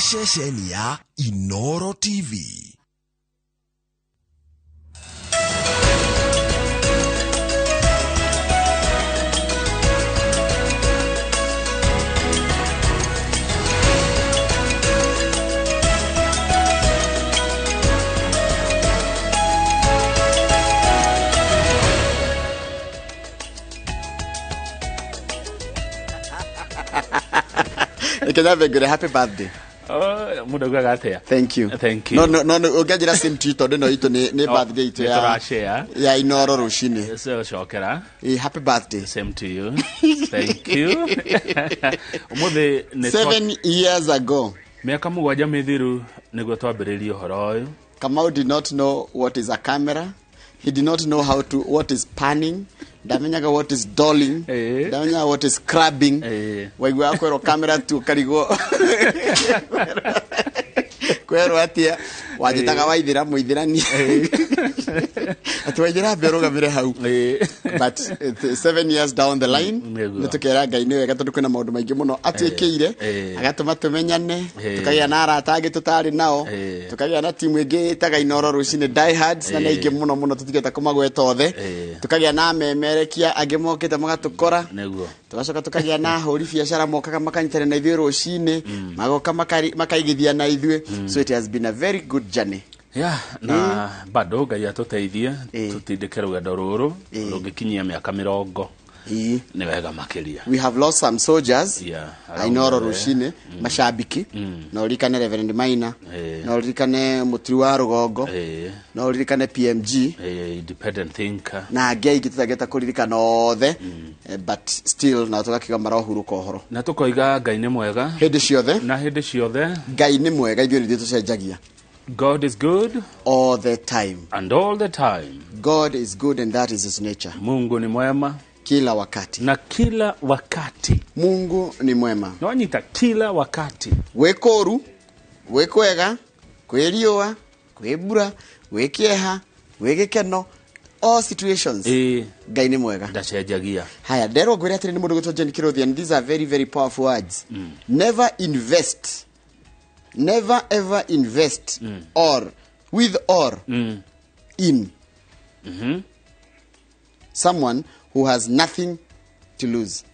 Ceceni ya Inoro TV. Kenyatta ngwĩre happy birthday. Mũndũ augaga atĩa? Thank you. Thank you. No no no no, ũngĩanjĩra same to you tondũ ĩno itũ nĩ No, birthday itũ nĩ ya tũrashare. ya Inoro rũcinĩ. So, cokera. Happy birthday. Same to you. Thank you. Ũmũthĩ nĩ 7 years ago. Mĩaka 7 mĩthiru nĩguo twambĩrĩrie ũhoro ũyũ. Kamau did not know what is a camera. He did not know how to what is panning. Ndamenyaga what is dolling. Ndamenyaga what is crabbing. Waiguaga kwĩrwo camera tu ũkarigwo kwerwo atia. Wanjĩtaga waithĩra mũithĩrani atĩ waithĩra mbe ũrũgamĩre hau. But 7 years down the line, nĩ tũkera Ngai nĩ wega tondũ kwĩna maũndũ maingĩ mũno atuĩkĩire, agatũma tũmenyane, tũkagĩa na arata angĩ tũtarĩ nao, tũkagĩa na timu ĩngĩ ĩtaga Inoro Rũcinĩ Diehards, na nĩ aingĩ mũno mũno tũtigĩte kũmagweta othe, tũkagĩa na amemerekia angĩ mokĩte magatũkora, tũgacoka tũkagĩa na ahũri biacara mokaga makanyitanĩra na ithuĩ rũcinĩ, magoka makaigithia na ithuĩ. So it has been a very good journey. Ya, na bado Ngai atũteithie tũtindĩke rũgendo rũrũ rũngĩkinyia mĩaka 20, nĩ wega makĩria. We have lost some soldiers Ainoro around there. Rũcinĩ mashabiki. No ũririkane Reverend Maina, no ũririkane Mũturi wa Rũgongo, no ũririkane PMG, independent thinker, na angĩ aingĩ tũtangĩhota kũririkana othe. But still na tũgakiuga marohurũka ũhoro. Na tũkoiga Ngai nĩ mwega hĩndĩ ciothe. Na hĩndĩ ciothe. Ngai nĩ mwega, ithuĩ nĩ ithuĩ tũcenjagia. God is good all the time and all the time. God is good and that is his nature. Mungu ni mwema kila wakati. Na kila wakati. Mungu ni mwema. Nĩwanyita, kila wakati. Gwĩ kũũru, gwĩ kwega, kwĩ riũa, kwĩ mbura, gwĩ kĩeha, gwĩ gĩkeno, all situations, Ngai nĩ mwega. Ndacenjagia. Haya, nderwo ngwĩre atĩrĩ nĩ mũndũ gwĩtwo Jane Kĩrũthia, and these are very very powerful words. Never invest, never ever invest or with or in someone who has nothing to lose.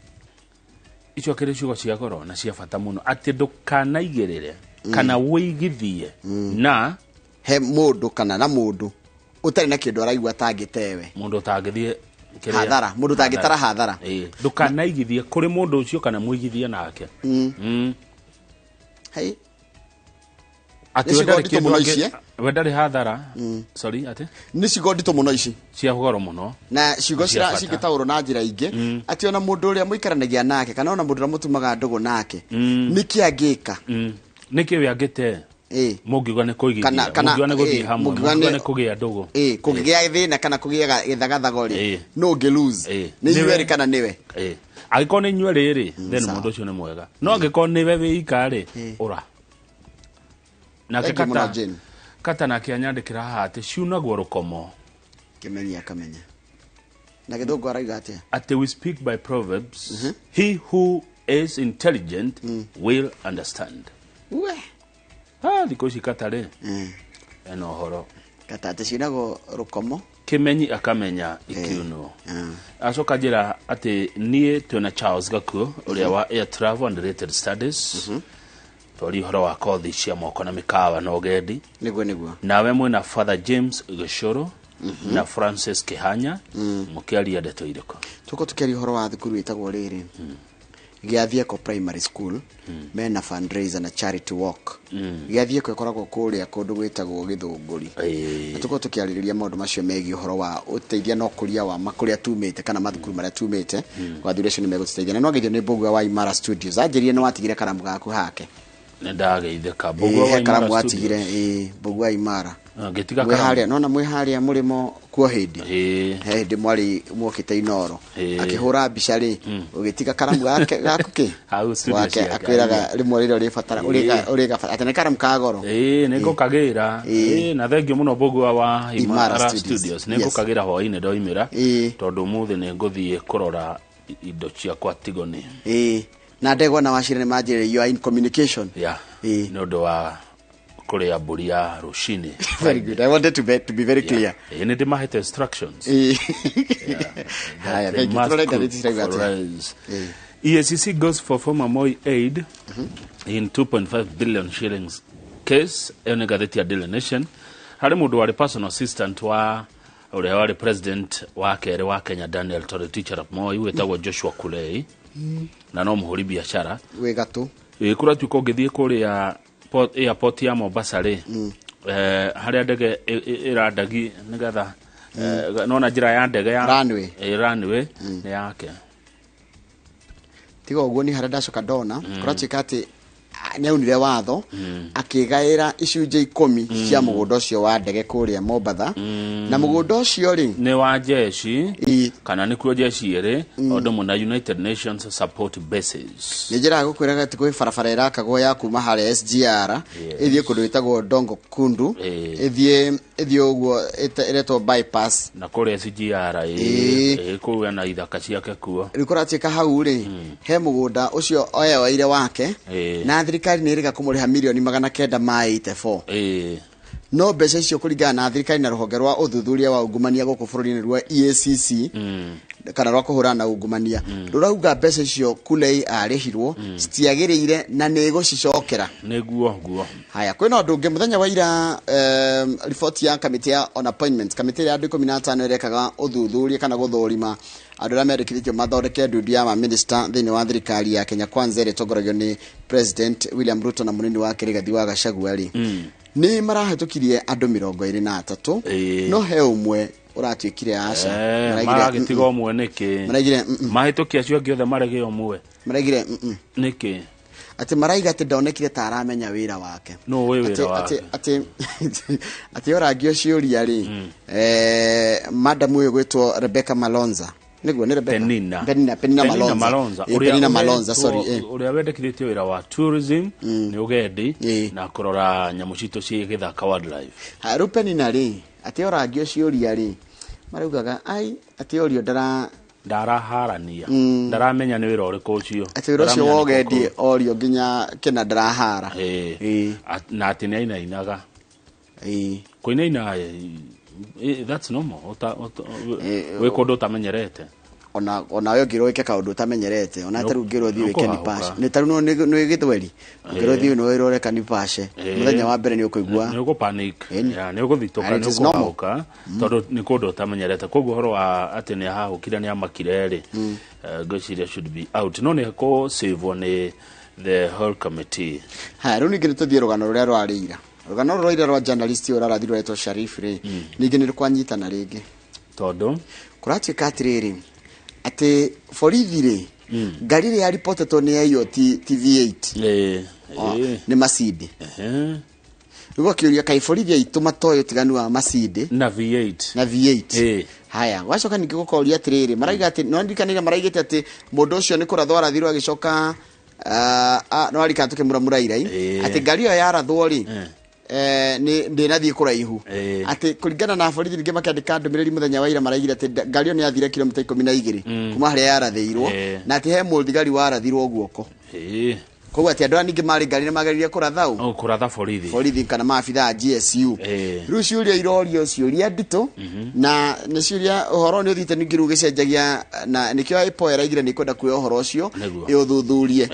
Icio kĩrĩ ciugo cia goro na cia bata mũno, atĩ ndũkanaigĩrĩre kana wĩigithie na he mũndũ kana na mũndũ ũtarĩ na kĩndũ araigua atangĩtewe. Mũndũ ũtangĩthiĩ kĩrĩa- Hathara, mũndũ ũtangĩtara hathara. Ndũkanaigithie kũrĩ mũndũ ũcio kana mũigithie nake. Hey. Atĩ Nĩ we ciugo ndarĩ nditũ kĩndũ mũno ici, we ndarĩ hathara, sorry, atĩ Nĩ ciugo nditũ mũno ici. Cia goro mũno. Na ciugo Cia bata. cingĩtaũrwo na njĩra ingĩ, atĩ ona mũndũ ũrĩa mũikaranagia nake kana ona mũndũ ũrĩa mũtumaga ndũgũ nake, nĩkĩ angĩka? Nĩkĩ we angĩte? Mũngiuga nĩ kũigithia, mũngiuga nĩ gũthiĩ hamwe, mũngiuga mũngiuga nĩ kũgĩa ndũgũ. Kũngĩgĩa thĩna kana kũgĩa gĩthagathago rĩ, no ũngĩ lose nĩ Nĩwe. inyuĩ erĩ kana nĩwe? Angĩkorwo nĩ inyuĩ rĩrĩ, then Sawa. mũndũ ũcio nĩ mwega, no angĩkorwo nĩwe wĩika rĩ, ũra nake. Thank you mũno, Kata Jane. kata nake anyandĩkĩra haha atĩ ciunagwo rũkomo. Kĩmeni akamenya na gĩthũngũ arauga atĩa? Atĩ we speak by proverbs. He who is intelligent will understand. We. Ah, thikũ ici kata rĩ ena ũhoro. Kata atĩ ciunagwo rũkomo. Kĩmenyi akamenya ikiunwo. Acoka njĩra atĩ niĩ twĩna Charles Gakuo ũrĩa wa Air Travel and Related Studies, twaria ũhoro wa kothi cia moko na mĩkawa na ũgendi. Nĩguo. Nawe mwĩna Father James Gĩcũrũ na Francis Kĩhanya, mũkĩaria ndeto irĩkũ? Tuko tukiaria ũhoro wa thukuru ĩtagwo rĩrĩ Gĩathieko Primary School, mena fundraiser na charity walk. Gĩathieko ĩkoragwo kũrĩa kũndũ gwĩtagwo Gĩthũngũri. Na tukorwo tũkĩarĩrĩria maũndũ macio megiĩ ũhoro wa ũteithia na ũkũria wa makũrĩa tumĩte kana mathukuru marĩa tumĩte. Wathuri acio nĩ megũtũteithia na no ngeithio nĩ Mbũgua wa Imara Studios, anjĩrire nĩ watigire karamu gaku hake. Nĩ ndageithĩka. Ĩĩ, Mbũgua wa he karamu Imara watigire. Studios. Ĩĩ, Mbũgua wa Imara. Ah, ngĩtiga mwĩ karamu. harĩa nona mwĩ harĩa mũrĩmo kuo hĩndĩ he hĩndĩ mwarĩ mwokĩte Inoro, akĩhũra mbica rĩ, ũgĩtiga karamu gake gaku kĩ Hau studio wake ciake, akwĩraga rĩmwe rĩrĩa ũrĩbatara ũrĩgabatara atĩ nĩ karamu ka goro. Ĩĩ, nĩ ngũkagĩra. Ĩĩ, na thengiũ mũno Mbũgua wa Imara Imara Studios. Studios. Nĩ ngũkagĩra hwainĩ ndoimĩra, tondũ ũmũthĩ nĩ ngũthiĩ kũrora indo ciakwa tigoni. Ĩĩ, Na ndegwa na Wachira nĩ manjĩrĩire, you are in communication. Yeah. Nĩ ũndũ wa kũrĩa mbũri ya rũcinĩ. Very good. I wanted to be very clear. Yeah. Nĩ ndĩmahete instructions. Haya, They thank you. must Tũrore cook ngathĩti cirauga for atĩa. us. EACC goes for former Moi aide in 2.5 billion shillings case. Ĩyo nĩ ngathĩti ya Daily Nation. Harĩ mũndũ warĩ personal assistant wa ũrĩa warĩ president wa kerĩ wa Kenya, Daniel Toroitich arap Moi, wĩtagwo Joshua Kulei, na no mũhũri biacara. Wĩ gatũ. Ĩ, kũratuĩka ũngĩthiĩ kũrĩa airport ya Mombasa rĩ, harĩa ndege ĩrandagi nĩgetha nona njĩra ya ndege ya Runway. Runway nĩ yake. Tiga ũguo, nĩ harĩa ndacoka ndona kũratuĩka atĩ nĩ aunire watho akĩgaĩra icunjĩ 10 cia mũgũnda ũcio wa ndege kũrĩa Mombatha, na mũgũnda ũcio rĩ, Nĩ wa jeshi kana nĩkuo jeshi ĩrĩ o ũndũ ũmwe na United Nations support bases. Nĩ njĩra gũkwĩraga atĩ kwĩ barabara ĩrakagwo ya kuma harĩa SGR ĩthiĩ kũndũ ĩtagwo Dongo Kundu, ĩthiĩ ũguo ĩretwo bypass. Na kũrĩa SGR kũu ena ithaka ciake kuo. Rĩu kũratuĩka hau rĩ, he mũgũnda ũcio oeoeire wake, na thirikari nĩ ĩrĩga kũmũrĩha mirioni 984. No mbeca icio, kũringana na thirikari na rũhonge rwa ũthuthuria wa ungumania gũkũ bũrũri-inĩ rwa EACC, kana rwa kũhũrana na ungumania, rũrauga mbeca icio Kulei arĩhirwo citiagĩrĩire na nĩ ĩgũcicokera. Nĩguo guo. Haya, kwĩna ũndũ ũngĩ mũthenya wa ira, riboti ya kamĩtĩ ya on appointment, kamĩtĩ ĩrĩa andũ 15 ĩrekaga ũthuthuria kana gũthũrima andũ arĩa mendekithĩtio mathondeke ndundu ya mamĩnĩsta thĩinĩ wa thirikari ya Kenya Kwanza ĩrĩa ĩtongoragio nĩ President William Ruto na mũnini wake Rigathi wa Gachagua rĩ, nĩ marahĩtũkirie andũ 23. No he ũmwe ũratuĩkire aca. Maraigire, Maragĩtiga ũmwe nĩkĩ? Maraigire, Mahĩtũkia acio angĩ othe marege ũmwe. Maraigire, Nĩkĩ? Atĩ maraiga atĩ ndonekire ta aramenya wĩra wake. Nũ ũĩ wĩra wake? Atĩ orangio ciũria rĩ, madam ũyũ gwĩtwo Rebecca Malonza, nĩguo nĩ Rebecca? Penina. Penina Malonza. Malonza. Penina Malonza, sorry. Ũrĩa wendekithĩtio wĩra wa tourism nĩ ũgendi na kũrora nyamũ citũ ciĩ gĩthaka, wildlife. Ha, rĩu Penina rĩ, atĩ orangio ciũria rĩ, maraugaga ai atĩ orio ndara Ndaraharania, ndaramenya nĩ wĩra ũrĩkũ ũcio. Atĩ wĩra ũcio Ndaramenya wa nĩ ũgendi orio nginya kĩna ndarahara. Na atĩ nĩ ainainaga. Kũinaina, that's normal. Wĩ kũndũ ũtamenyerete. Ona we ũngĩrwo wĩke kaũndũ ũtamenyerete, ona tarĩu ũngĩrwo ũthiĩ wĩke Nĩũkũhahũka. Nipashe, nĩ tarĩu nĩ gĩthweri, ũngĩrwo ũthiĩ nĩ wĩrwo reka Nipashe, mũthenya wa mbere nĩ ũkũigua nĩ ũgũ-panic. Ĩni. Ya, nĩ ũgũthitũka. And it Nĩ is normal. ũkũhahũka tondũ nĩ kũndũ ũtamenyerete. Koguo ũhoro wa atĩ nĩ ahahũkire, nĩ amakire rĩ, ngwĩciria should be out, no nĩ kũ-save nĩ the whole committee. Haya, rĩu ningĩ nĩ tũthiĩ rũgano rũrĩa rwarĩ ira, rũgano rũrũ rwa ira rwa journalist ũyũ ũrarathirwo retwo Sharif rĩ, ningĩ nĩ rũkwanyitana rĩngĩ. Tondũ? Kũratuĩka atĩrĩrĩ, atĩ borithi rĩ, ngari ĩrĩa yaripotetwo nĩ yaiywo ti V8. Nĩ Macindi. Rĩu akĩũria kaĩ borithi aitũ matoĩ ũtiganu wa Macindi na V8. Na V8. Haya, gwacoka ningĩ gũkoria atĩrĩrĩ, maraiga atĩ no ndirikanire maraigĩte atĩ mũndũ ũcio nĩ kũrathwo arathirwo agĩcoka, no arikana tũkĩmũramũra irai atĩ ngari ĩyo yarathwo rĩ, nĩ ndĩnathiĩ kũraihu. Atĩ kũringana na borithi ningĩ makĩandĩka ndũmĩrĩri mũthenya wa ira, maraigire atĩ ngari ĩyo nĩ yathire kilomita 12 kuma harĩa yarathĩirwo, na atĩ he mũthigari warathirwo guoko. Koguo atĩ andũ aya ningĩ marĩ ngari nĩ mageririe kũratha ũ? Oh, kũratha borithi. Borithi kana maabitha a GSU. Rĩu ciũria irorio ciũria nditũ, na nĩ ciũria ũhoro nĩ ũthiĩte ningĩ rĩu ũgĩcenjagia, na nĩkĩo IPOA ĩraigire nĩ kwenda kuoya ũhoro ũcio ĩũthuthurie.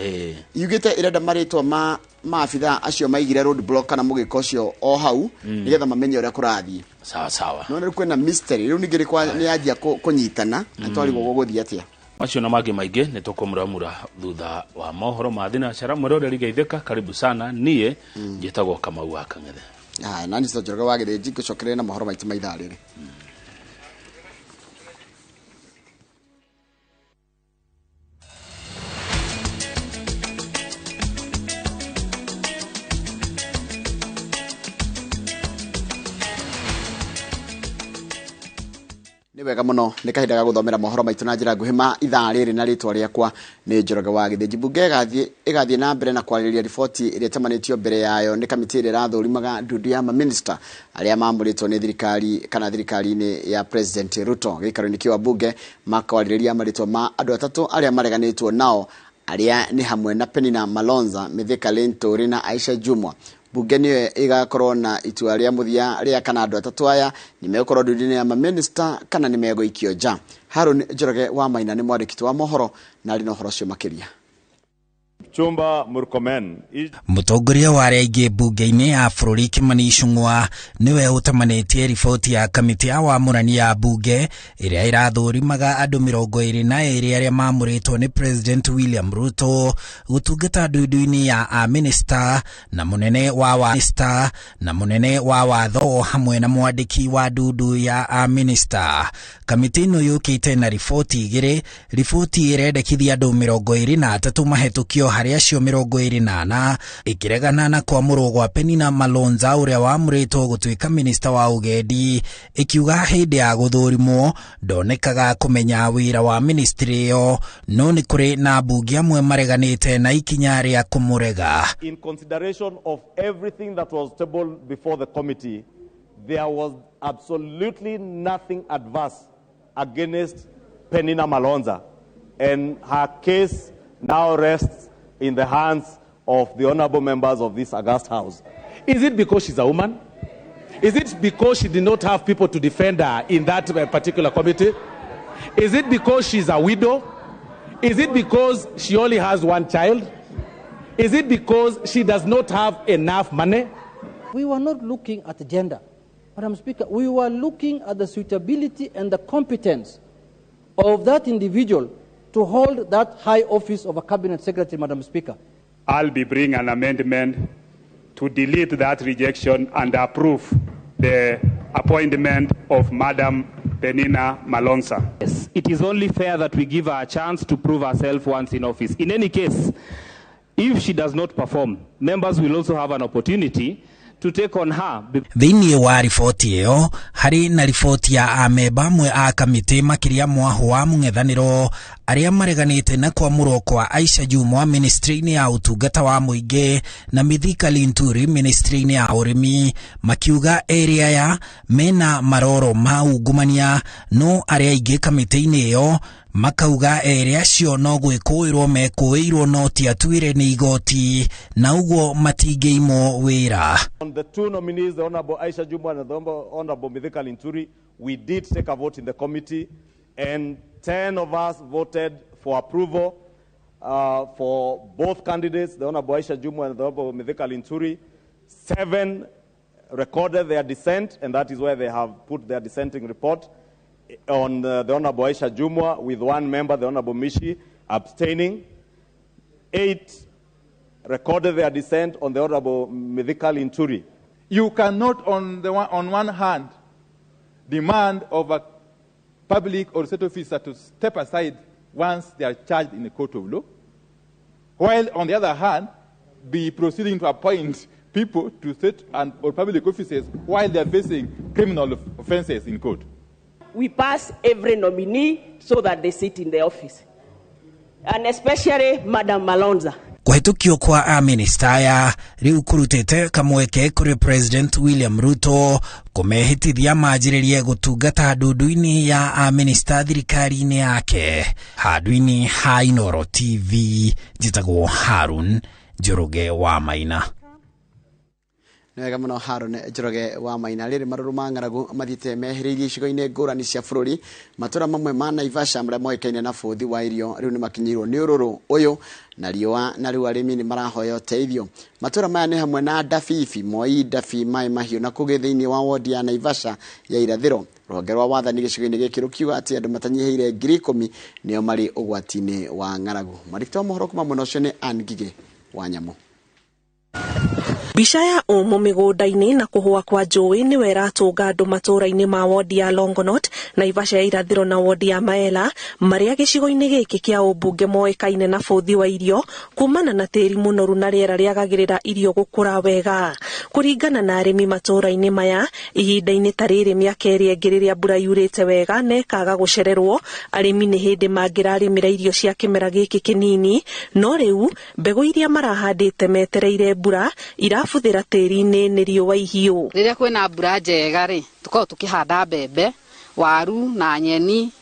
Yugĩte ĩrenda marĩtwa ma maabitha acio maigire road block kana mũgĩko ũcio o hau, nĩgetha mamenye ũrĩa kũrathiĩ. Sawa sawa. No rĩu kwĩna mystery, rĩu ningĩ nĩ yanjia kũnyitana na twarigwo gũgũthiĩ atĩa. Macio na mangĩ maingĩ nĩ tũkũmũramura thutha wa mohoro ma thinacara. Mwĩroreri geithĩka, karibu sana. Niĩ njĩtagwo Kamau wa Kang'ethe. Haya, nani Njoroge wa Gĩthĩnji, ngũcokerere na mohoro maitũ ma ithaa rĩrĩ. Nĩ wega mũno, nĩ kahinda ga gũthomera mohoro maitũ na njĩra nguhĩ ma ithaa rĩrĩ, na rĩtwa rĩakwa nĩ Njoroge wa Gĩthĩnji. Mbunge ĩgathiĩ na mbere na kwarĩrĩria riboti ĩrĩa ĩtamanĩtio mbere yayo nĩ kamĩtĩ ĩrĩa ĩrathũrimaga ndundu ya mamĩnĩsta arĩa mamũrĩtwo nĩ thirikari kana thirikari-inĩ ya President Ruto. Gĩikaro-inĩ kĩu ambunge makwarĩrĩria marĩtwa ma andũ atatũ arĩa mareganĩtwo nao. Arĩa nĩ hamwe na Penina Malonza, Mithika Linturi na Aisha Jumwa. Bunge nĩyo ĩgakorwo na itua rĩa mũthia rĩa kana andũ atatũ aya nĩ megũkorwo ndundu-inĩ ya mamĩnĩsta kana nĩ megũikio nja. Harun Njoroge wa Maina nĩ mwandĩki wa mohoro na arĩ na ũhoro ũcio makĩria. Chumba Murkomen. Mũtongoria wa arĩa aingĩ mbunge-inĩ ya bũrũri Kimani Ichung'wa nĩwe ũtamanĩtie riboti ya kamĩtĩ ya wamũrani ya mbunge ĩrĩa ĩrathũrimaga andũ 22 arĩa mamũrĩtwo nĩ President William Ruto gũtungata ndundu-inĩ ya amĩnĩsta na mũnene wa minista na mũnene wa watho hamwe na mwandĩki wa ndundu ya amĩnĩsta. Kamĩtĩ ĩno yũkĩte na riboti igĩrĩ, riboti ĩrendekithia andũ 23 mahetũkio harĩ acio 24, ĩkĩregana na kwamũrwo gwa Penina Malonza ũrĩa wamũrĩtwo gũtuĩka minista wa ũgendi, ĩkiuga hĩndĩ ya gũthũrimwo ndonekaga kũmenya wĩra wa ministry ĩyo, no nĩ kũrĩ na mbunge amwe mareganĩte na ikinya rĩa kũmũrega. In consideration of everything that was tabled before the committee, there was absolutely nothing adverse against Penina Malonza, and her case now rests in the hands of the honorable members of this august house. Is it because she's a woman? Is it because she did not have people to defend her in that particular committee? Is it because she's a widow? Is it because she only has one child? Is it because she does not have enough money? We were not looking at gender, Madam Speaker. We were looking at the suitability and the competence of that individual to hold that high office of a cabinet secretary, Madam Speaker. I'll be bringing an amendment to delete that rejection and approve the appointment of Madam Penina Malonza. Yes, it is only fair that we give her a chance to prove herself once in office. In any case, if she does not perform, members will also have an opportunity to take on her. Thĩinĩ wa riboti ĩyo harĩ na riboti ya amemba amwe a kamĩtĩ makĩria mwahũ wa mũng'ethanĩro arĩa mareganĩte na kwamũrwo kwa Aisha Jumwa ministry-inĩ ya ũtungata wa mũingĩ na Mithika Linturi ministry-inĩ ya ũrĩmi, makiuga erĩ aya mena maroro ma ungumania, no arĩa aingĩ kamĩtĩ-inĩ ĩyo makauga erĩ acio no gwĩkũĩrwo mekũĩirwo no ti atuĩre nĩ igoti na ũguo matingĩimwo wĩra. On the two nominees, the Honorable Aisha Jumwa and the Honorable Mithika Linturi, we did take a vote in the committee, and 10 of us voted for approval for both candidates, the Honorable Aisha Jumwa and the Honorable Mithika Linturi. 7 recorded their dissent, and that is where they have put their dissenting report on the Honorable Aisha Jumwa, with one member, the Honorable Mishi, abstaining. 8 recorded their dissent on the Honorable Mithika Linturi. You cannot, on one hand, demand of a public or state officer to step aside once they are charged in a court of law, while on the other hand, be proceeding to appoint people to state and or public offices while they are facing criminal offenses in court. We pass every nominee so that they sit in the office, and especially Madam Malonza. Kũhetũkio kwa amĩnĩsta aya rĩu kũrutĩte kamweke kũrĩ President William Ruto kũmehĩtithia manjĩrĩrie gũtungata ndundu-inĩ ya amĩnĩsta thirikari-inĩ yake. Handũ-inĩ ha Inooro TV, njĩtagwo Harun Njoroge wa Maina. Nĩ wega mũno Harun Njoroge wa Maina. Rĩrĩ marũrũ ma ng'aragu mathiĩte mehereirie icigo-inĩ ngũrani cia bũrũri. Matũra mamwe ma Naivasha marĩa moĩkaine na bũthi wa irio rĩu nĩ makinyĩirwo nĩ ũrũrũ ũyũ na riũa, na rĩu arĩmi nĩ marahoya ũteithio. Matũra maya nĩ hamwe na Ndabibi, Moi, Ndabi, Mai Mahiũ na kũngĩ thĩinĩ wa wodi ya Naivasha ya irathĩro. Rũhonge rwa wathani gĩcigo-inĩ gĩkĩ rũkiuga atĩ andũ matanyihĩire 10,000 nĩo marĩ ũgwati-inĩ wa ng'aragu. Mwandĩki wa mohoro kuma mwena ũcio nĩ Ann Ngigĩ wa Nyamũ. Mbica ya ũmũ mĩgũnda-inĩ na kũhũa kwa njũĩ nĩwe ĩratũnga andũ matũũra-inĩ ma wodi ya Longonot, Naivasha ya irathĩro na wodi ya Maela, marĩa gĩcigo-inĩ gĩkĩ kĩa ũmbunge moĩkaine na bũthi wa irio kumana na tĩri mũnoru na rĩera rĩagagĩrĩra irio gũkũra wega. Kũringana na arĩmi matũũra-inĩ maya, ihinda-inĩ ta rĩrĩ mĩaka ĩrĩa ĩngĩ rĩrĩa mbura yurĩte wega na ĩkaga gũcererwo, arĩmi nĩ hĩndĩ mangĩrarĩmĩra irio cia kĩmera gĩkĩ kĩnini, no rĩu mbegũ iria marahandĩte metereire mbura irabuthĩra tĩri-inĩ nĩ riũa ihiũ. Rĩrĩa kwĩna mbura njega rĩ, tũkoragwo tũkĩhanda mbembe, waru na nyeni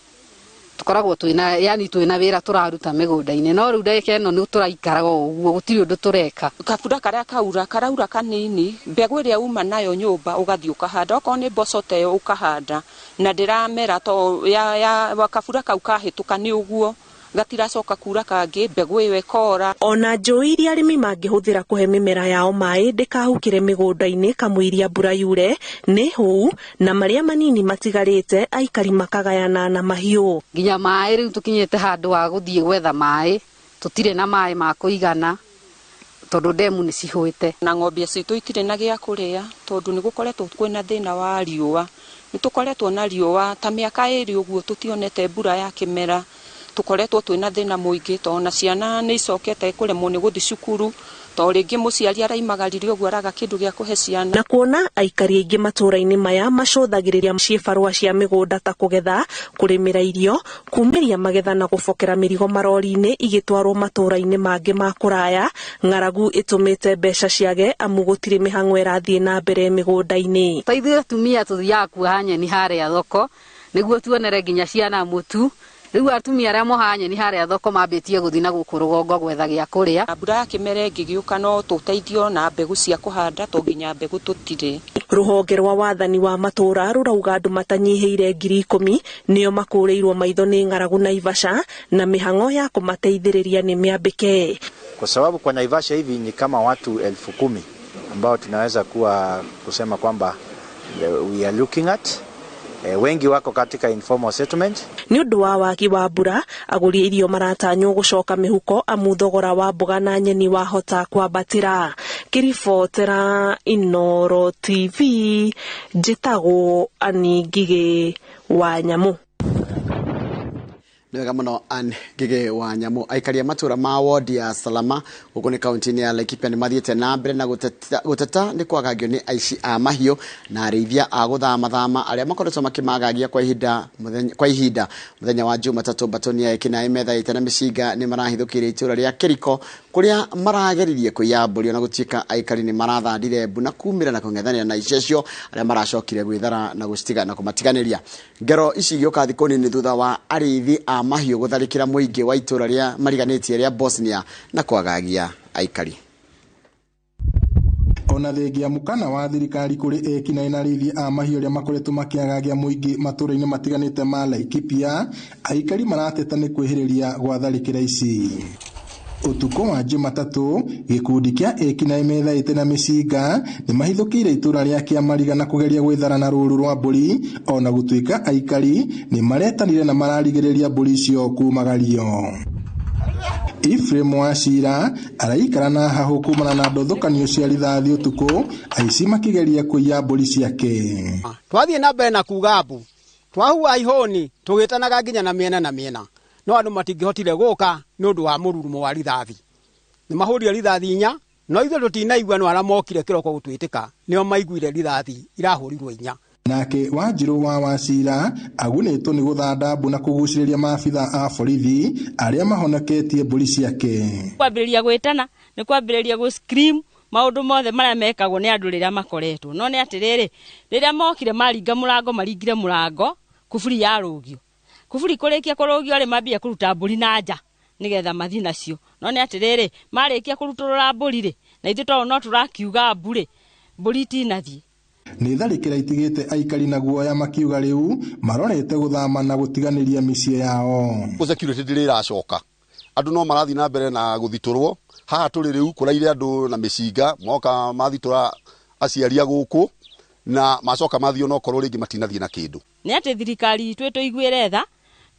Tukoragwo twina yani twina wira turaruta migunda-ini, no riu ndagika ino ni turaikaraga uguo, gutiri undu tureka. Kabura karia kaura karaura kanini, mbegu iria uma nayo nyumba ugathii ukahanda, okorwo ni mboco ta iyo ukahanda na ndiramera to ya kabura kau kahituka ni uguo gatiracoka kura kangi, mbegu iyo ikora. Ona njũĩ iria arĩmi mangĩhũthĩra kũhe mĩmera yao maĩ ndĩkahukĩre mĩgũnda-inĩ kamũiria mbura yure nĩ hũu, na marĩa manini matigarĩte aikari makagayana na mahiũ. Nginya maĩ rĩu tũkinyĩte handũ ha gũthiĩ gwetha maĩ, tũtirĩ na maĩ ma kũigana tondũ ndemu nĩ cihũĩte. Na ng'ombe citũ itirĩ na gĩa kũrĩa tondũ nĩ gũkoretwo kwĩna thĩna wa riũa. Nĩ tũkoretwo na riũa ta mĩaka ĩrĩ ũguo tũtionete mbura ya kĩmera. Tukoretwo twina thina muingi to na ciana ni icokete kuremwo ni guthi cukuru to ringi muciari araimagaririe uguo araga kindu gia kuhe ciana. Na kuona aikari aingi matũra-inĩ maya macũthagĩrĩria cibarũa cia mĩgũnda ta kũgetha, kũrĩmĩra irio, kumĩria magetha na gũbokera mĩrigo marori-inĩ igĩtwarwo matũra-inĩ mangĩ ma kũraya, ng'aragu ĩtũmĩte mbeca ciage amu gũtirĩ mĩhang'o ĩrathiĩ na mbere mĩgũnda-inĩ. Ta ithuĩ atumia tũthiaga kuoha nyeni harĩa thoko nĩguo tuonere nginya ciana mũtu. Rĩu atumia arĩa mohaga nyeni harĩa thoko mambĩtie gũthiĩ na gũkũ rũgongo gwetha gĩa kũrĩa. Mbura ya kĩmera ĩngĩgĩũka no tũteithio na mbegũ cia kũhanda to nginya mbegũ tũtirĩ. Rũhonge rwa wathani wa matũra rũrauga andũ matanyihĩire 10,000 nĩo makũrĩirwo maitho nĩ ng'aragu Naivasha, na mĩhang'o ya kũmateithĩrĩria nĩ mĩambĩke. Kwa sababu kwa Naivasha hivi ni kama watu 10,000 ambao tunaweza kuwa kusema kwamba we are looking at. Wengi wako katika informal settlement. Ni undu wa wagi wa mbura, agũri irio maratanywo gũcoka mĩhuko amu thogora wa mboga na nyeni wahota kwambatĩra. Ngĩribotera Inooro TV, njĩtagwo Ann Ngigĩ wa Nyamũ. Nĩ wega mũno Ann Ngigĩ wa Nyamũ. Aikari a matũra ma wodi ya Salama gũkũ nĩ kaunti-inĩ ya Laikipia nĩ mathiĩte na mbere na gũteta nĩ kwagagio nĩ aici a mahiũ na arĩithia a gũthamathama arĩa makoretwo makĩmagagia kwa ihinda. Mũthenya wa Jumatatũ mbatoni ya ekinaĩ methaĩte na mĩcinga nĩ marahithũkĩire itũra rĩa Kĩriko kũrĩa marageririe kũiya mbũri, ona gũtuĩka aikari nĩ marathandire mbu na kumĩra na kũng'ethanĩra na aici acio arĩa maracokire gwĩthara na gũcitiga na kũmatiganĩria. Ngero ici igĩũka thikũ nini thutha wa arĩithi a mahiũ gũtharĩkĩra mũingĩ wa itũra rĩa mariganĩtie rĩa Bosnia na kwagagia aikari. Ona thengia mukana wa thirikari kuri ekinaĩ na arĩithi a mahiũ arĩa makoretwo makĩagagia mũingĩ matũra-inĩ matiganĩte ma Laikipia, aikari marateta nĩ kwĩhĩrĩria gwa tharĩkĩra ici. Ũtukũ wa Jumatatũ, gĩkundi kĩa ekinaĩ methaĩte na mĩcinga nĩ mahithũkĩire itũra rĩa Kĩamariga na kũgeria gwĩthara na rũũru rwa mbũri, ona gũtuĩka aikari nĩ maretanire na mararigĩrĩria mbũri icio kumagario. Ephraim Wachira araikara na hahũ kumana na ndũthũkanio cia rithathi ũtukũ, aici makĩgeria kũiya mbũri ciake. Twathiĩ na mbere na kuga mbu, twahua ihũni tũgĩtanaga nginya na mĩena na mĩena, no andũ matingĩhotire gũka nĩ ũndũ wa mũrurumo wa rithathi. Nĩ mahũrire rithathi inya, no ithuĩ tũtinaigua no arĩa mokire kĩroko gũtwĩtĩka nĩo maiguire rithathi irahũrirwo inya. Nake Wanjirũ wa Wachira agunĩtwo nĩ gũthanda mbu na kũgucĩrĩria maabitha a borithi arĩa mahonoketie mbũri ciake. Kwambĩrĩria gwĩtana nĩ kwambĩrĩria gũ scream maũndũ mothe marĩa mekagwo nĩ andũ rĩrĩa makoretwo. No nĩ atĩrĩrĩ, rĩrĩa mokire maringa mũrango, maringire mũrango kuburi yarũgio. Kuburi kũrĩkia kũrũgio rĩ, mambia kũruta mbũri na nja nĩgetha mathiĩ nacio. No nĩ atĩrĩrĩ, marĩkia kũrutũrũra mbũri rĩ, na ithuĩ tondũ no tũrakiuga mbu rĩ, mbũri itinathiĩ. Nĩ tharĩkĩra itigĩte aikari na guoya makiuga rĩu marorete gũthama na gũtiganĩria mĩciĩ yao. Security ndĩrĩ ĩracoka, andũ no marathiĩ na mbere na gũthitũrwo. Haha tũrĩ rĩu kũraire andũ na mĩcinga moka mathitũra aciari a gũkũ na macoka mathiĩ onokorwo rĩngĩ matinathiĩ na kĩndũ. Nĩ atĩ thirikari itũ ĩtũiguĩre tha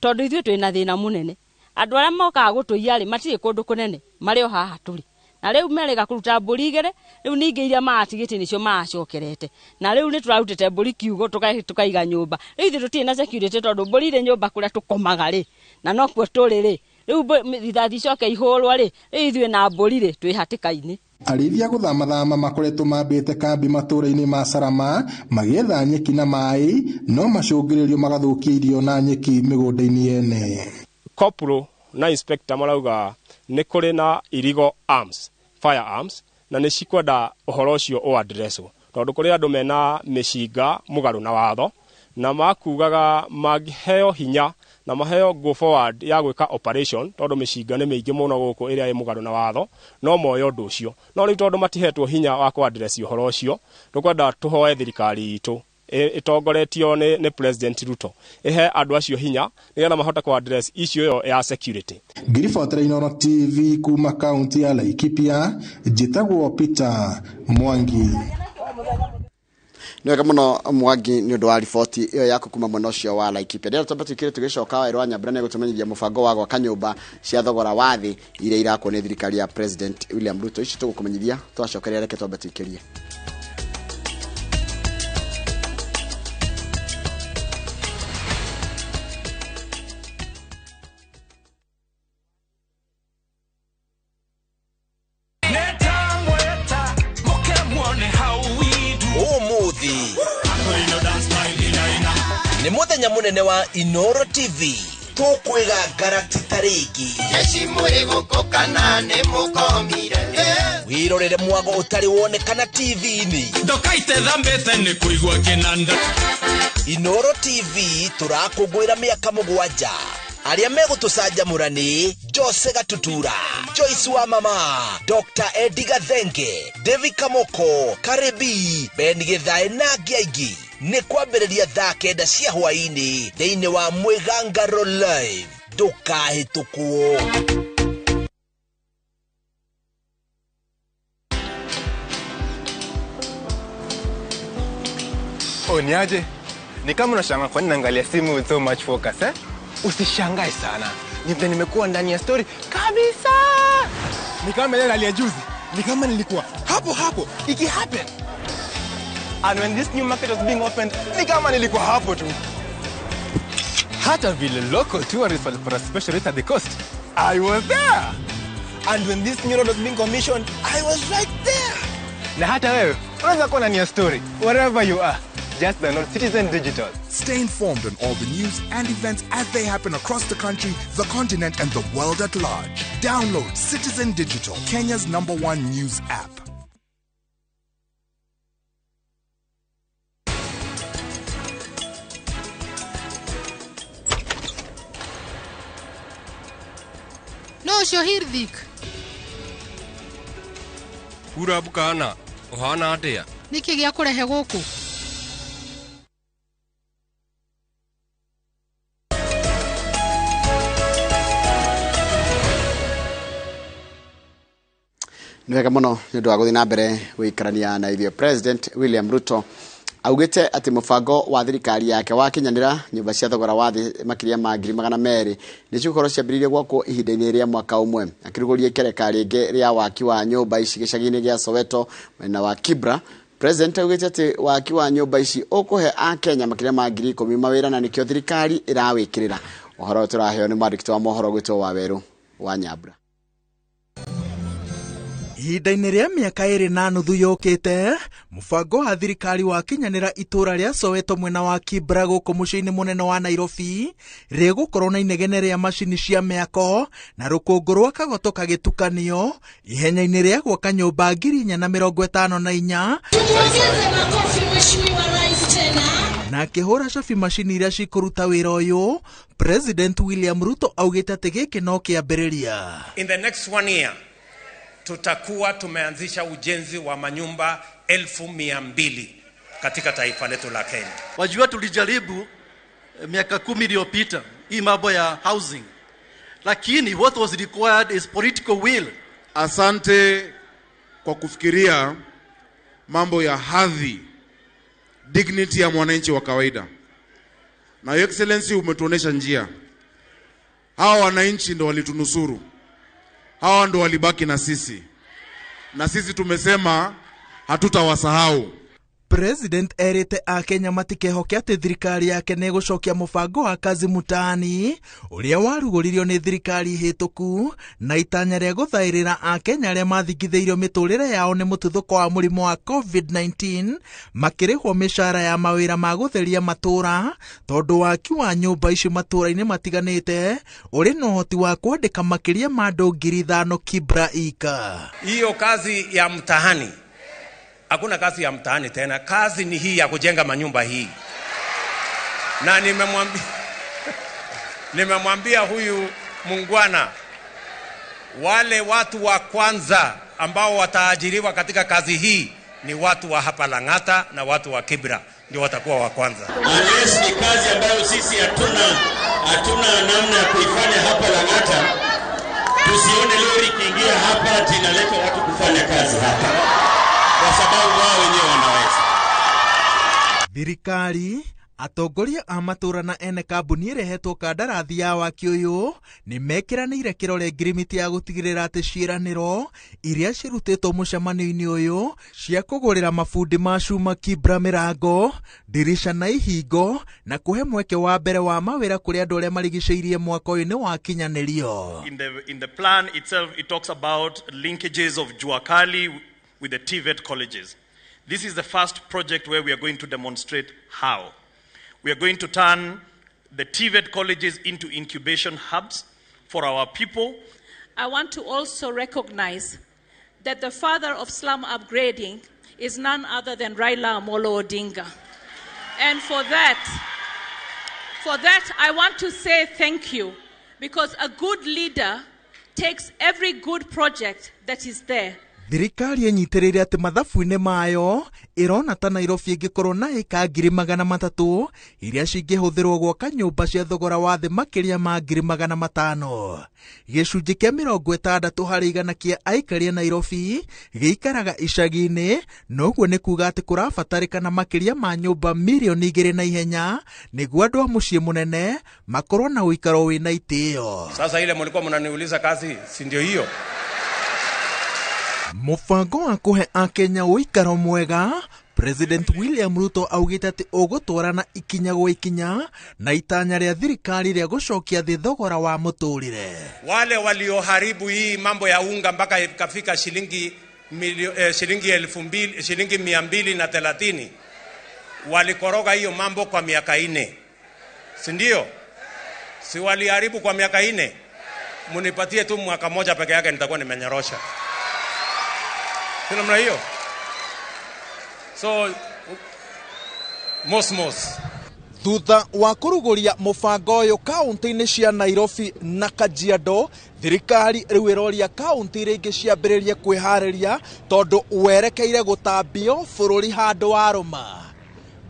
tondũ ithuĩ twĩna thĩna mũnene. Andũ arĩa mokaga gũtũiya rĩ matirĩ kũndũ kũnene, marĩ o haha tũrĩ. Na rĩu merĩga kũruta mbũri igĩrĩ, rĩu ningĩ iria maratigĩtie nĩcio maracokerete. Na rĩu nĩ tũrarutĩte mbũri kiugo tũkaiga nyũmba. Rĩu ithuĩ tũtirĩ na security tondũ mbũri irĩ nyũmba kũrĩa tũkomaga rĩ, na nokuo tũrĩ rĩ. Rĩu rithathi icoke ihũrwo rĩ, rĩu ithuĩ na mbũri rĩ twĩ hatĩka-inĩ. Arĩithia gũthamathama makoretwo mambĩte kambi matũra-inĩ ma Salama magĩetha nyeki na maĩ, no macũngĩrĩrio magathũkia irio na nyeki mĩgũnda-inĩ yene. Corporal na inspector marauga nĩ kũrĩ na illegal arms, firearms, na nĩ cikwenda ũhoro ũcio ũaddresswo tondũ kũrĩ andũ mena mĩcinga mũgarũ na watho, na makugaga mangĩheo hinya Na maheo go forward ya gwĩka operation tondũ mĩcinga nĩ mĩingĩ mũno gũkũ ĩrĩa ĩ mũgarũ na watho no moyo ũndũ ũcio. No rĩu tondũ matihetwo hinya wa kũ address ũhoro ũcio, tũkwenda tũhoe thirikari itũ ĩtongoretio nĩ President Ruto ĩhe andũ acio hinya nĩgetha mahote kũ address issue ĩyo ya security. Ngiribotera Inooro TV kuma kaunti ya Laikipia, njĩtagwo Peter Mwangi. Nĩ wega mũno Mwangi nĩ ũndũ wa riboti ĩyo yaku kuma mwena ũcio wa Laikipia. Rĩrĩa twamba twĩkĩre tũgĩcoka Waweru wa Nyambura nĩ gũtũmenyithia mũbango wa gwaka nyũmba cia thogora wa thĩ iria irakwo nĩ thirikari ya President William Ruto. Ici tũgũkũmenyithia twacokeria, reke twambe twĩkĩrie. Umuthi nĩ mũthenya mũnene wa Inooro TV, tũkwĩga ngaratita rĩngĩ. Wĩrorere mwago ũtarĩ wonekana TV-inĩ. Ndokaite thambĩte nĩ kũigua kĩnanda. Inooro TV tũrakũngũĩra mĩaka 7. Arĩa megũtũcanjamũra nĩ Jose Gatutura, Joyce wa Mama, Dr. Eddie Gathenge, David Kamoko, Karibi, Ben Githae na angĩ aingĩ. Nĩ kwambĩrĩria thaa 9 cia hwaĩ-inĩ thĩinĩ wa Mwĩgangaro Live. Ndũkahĩtũkwo. Oh, niaje? Ni kama unashangaa kwa nini naangalia simu with so much focus, eh? Usishangae sana. Ni vile nimekuwa ndani ya story kabisa. Ni kama ile ya juzi. Ni kama nilikuwa hapo hapo iki happen. And when this new market was being opened, ni kama nilikuwa hapo tu. Hata vile local tourists walipata special rate at the coast, I was there. And when this new road was being commissioned, I was right there. Na hata wewe unaweza kuwa ndani ya story wherever you are. Just download Citizen Digital. Stay informed on all the news and events as they happen across the country, the continent, and the world at large. Download Citizen Digital, Kenya's #1 news app. No, Hirdik. Ura bukana, ohana atia. Niki gĩa kũrehe gũkũ? Nĩ wega mũno nĩ ũndũ wa gũthiĩ na mbere gũikarania na ithuĩ. President William Ruto augĩte atĩ mũbango wa thirikari yake wa kinyanĩra nyũmba cia thogora wa thĩ makĩria ma 200,000 nĩ cigũkorwo ciambĩrĩirie gwakwo ihinda-inĩ rĩa mwaka ũmwe. Akĩrugũria ikereka rĩngĩ rĩa waki wa nyũmba ici gĩcagi-inĩ gĩa Soweto mwena wa Kibra, President augĩte atĩ waki wa nyũmba ici ũkũhe Akenya makĩria ma 10,000 mawĩra na nĩkĩo thirikari ĩrawĩkĩrĩra. Ũhoro ũyũ tũraheo nĩ mwandĩki wa mohoro gwĩtwo Waweru wa Nyambura. Ihinda-inĩ rĩa mĩaka 2.5 yũkĩte, mũbango wa thirikari wa kinyanĩra itũra rĩa Soweto mwena wa Kibra gũkũ mũciĩ-inĩ mũnene wa Nairobi rĩgũkorwo na inegene rĩa macini cia mĩako na rũkũngũ rwa kagoto kagĩtukanio ihenya-inĩ rĩa gwaka nyũmba 4,054 na akĩhũra cabi macini iria cikũruta wĩra ũyũ. President William Ruto augĩte atĩ gĩkĩ no kĩambĩrĩria. In the next 1 year tutakuwa tumeanzisha ujenzi wa manyumba 200,000 katika taifa letu la Kenya. Wajua tulijaribu miaka 10 iliyopita hii mambo ya housing, lakini what was required is political will. Asante kwa kufikiria mambo ya hadhi, dignity ya mwananchi wa kawaida. Na Your Excellency umetuonesha njia. Hawa wananchi ndo walitunusuru. Hawa ndo walibaki na sisi. Na sisi tumesema hatutawasahau. President erite Akenya matikehoke atĩ thirikari yake nĩ ĩgũcokia mũbango wa kazi mtaani ũrĩa warugũririo nĩ thirikari hĩtũku na itanya rĩa gũthaĩrĩra Akenya arĩa mathingithĩirio mĩtũrĩre yao nĩ mũtuthũko wa mũrimũ wa COVID-19 makĩrĩhwo mĩcara ya mawĩra ma gũtheria matũra tondũ waki wa nyũmba icio matũra-inĩ matiganĩte ũrĩ na ũhoti wa kwandĩka makĩria ma andũ 5,000 Kibra ika. Hiyo kazi ya mtaani, hakuna kazi ya mtaani tena. Kazi ni hii ya kujenga manyumba hii. Na Nimemwambia huyu mungwana, wale watu wa kwanza ambao wataajiriwa katika kazi hii ni watu wa hapa Lang'ata na watu wa Kibra ndio watakuwa wa kwanza. Unless ni kazi ambayo sisi hatuna namna ya kuifanya hapa Lang'ata, tusione lori ikiingia hapa ati inaleta watu kufanya kazi hapa, kwa sababu wao wenyewe wanaweza. Thirikari, atongoria a matũra na ene kambuni ĩrehetwo kandarathi ya waki ũyũ nĩ mekĩranĩire kĩrore ngirimiti ya gũtigĩrĩra atĩ ciĩranĩro iria cirutĩtwo mũcemanio-inĩ ũyũ cia kũgũrĩra mabundi ma cuma Kibra mĩrango, ndirica na ihingo na kũhe mweke wa mbere wa mawĩra kũrĩ andũ arĩa marigicĩirie mwaka ũyũ nĩ wakinyanĩrio. In the plan itself, it talks about linkages of Juakali with the TVET colleges. This is the first project where we are going to demonstrate how. We are going to turn the TVET colleges into incubation hubs for our people. I want to also recognize that the father of slum upgrading is none other than Raila Amolo Odinga. And for that, I want to say thank you, because a good leader takes every good project that is there. Thirikari ĩnyitĩrĩire atĩ mathabu-inĩ mayo ĩrona ta Nairobi ĩngĩkorwo na ĩka 300,000 iria cingĩhũthĩrwo gwaka nyũmba cia thogora wa thĩ makĩria ma 500,000. Gĩcunjĩ kĩa 60% kĩa aikari a Nairobi gĩikaraga icagi-inĩ, na ũguo nĩ kuga atĩ kũrabatarĩkana makĩria ma nyũmba 2 milioni na ihenya nĩguo andũ a mũciĩ mũnene makorwo na ũikaro wĩna itĩo. Sasa ile mlikuwa mnaniuliza kazi, si ndio hiyo? Mũbango wa kũhe akenya ũikaro mwega, President William Ruto augĩte atĩ ũgũtwarana ikinya gwa ikinya na itanya rĩa thirikari rĩa gũcokia thĩ thogora wa mũtũrĩre. Wale walioharibu hii mambo ya unga mpaka ikafika shilingi shilingi 2,000, shilingi 230, walikoroga hiyo mambo kwa miaka 4, si ndio? Si waliharibu kwa miaka 4? Munipatie tu mwaka moja peke yake nitakuwa nimenyorosha. Si namna hiyo? So mos. Thutha wa kũrugũria mũbango ũyũ kaunti-inĩ cia Nairobi na Kajiado, thirikari rĩu ĩroria kaunti iria ingĩ ciambĩrĩrie kwĩharĩria tondũ werekeire gũtambio bũrũri handũ warũma.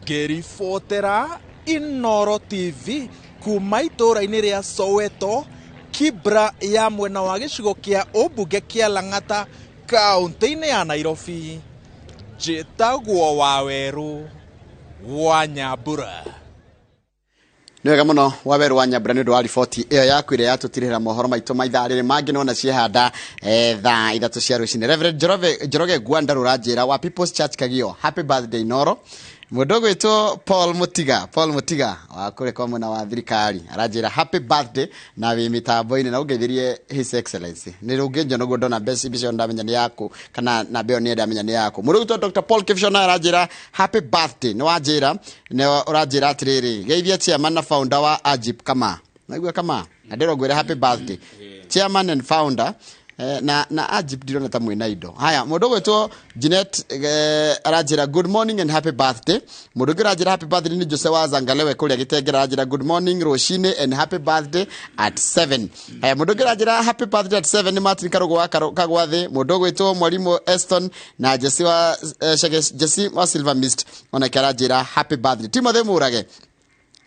Ngĩribotera Inooro TV kuma itũũra-inĩ rĩa Soweto, Kibra ya mwena wa gĩcigo kĩa ũmbunge kĩa Lang'ata, kaunti-inĩ ya Nairobi, njĩtagwo Wawerũ wa Nyambura. Nĩ wega mũno Wawerũ wa Nyambura nĩ ũndũ wa riboti ĩyo yaku ĩrĩa yatũtirĩra mohoro maitũ ma ithaa rĩrĩ mangĩ nona ciehanda thaa 3 cia rũcinĩ. Reverend Njoroge Gwanda rũranjĩra wa People's Church Kagio, happy birthday Inooro. Mũndũ ũgwĩtwo Paul Mũtiga wa kũrĩa kwa mwena wa thirikari aranjĩra happy birthday na wĩ mĩtambo-inĩ na ũngeithirie His Excellency. Nĩ ũngĩnjona ũguo ndona mbeca mbica ĩyo ndamenya nĩ yaku kana namba ĩyo nĩ ndamenya nĩ yaku. Mũndũ ũgwĩtwo Dr. Paul Kipsho naye aranjĩra happy birthday. Nĩ wanjĩra nĩ ũranjĩra atĩrĩrĩ, geithia chairman na founder wa Ajib Kama. Naigua Kama na ndĩrwo ngwĩre happy birthday. Chairman and founder na Ajib ndirona ta mwĩna indo. Haya, mũndũ ũgwĩtwo Jeanette aranjĩra good morning and happy birthday. Mũndũ ũngĩ ũranjĩra happy birthday nĩ Jose wa Zangalewe kũrĩa Gĩtengera, aranjĩra good morning rũcinĩ and happy birthday at 7. Haya, mũndũ ũngĩ ũranjĩra happy birthday at 7 nĩ Martin Karũgũ wa Kagwathĩ. Mũndũ ũgwĩtwo Mwarimũ Eston na Jesse wa Jesse wa Silver Mist onake aranjĩra happy birthday. Timothy Mũrage,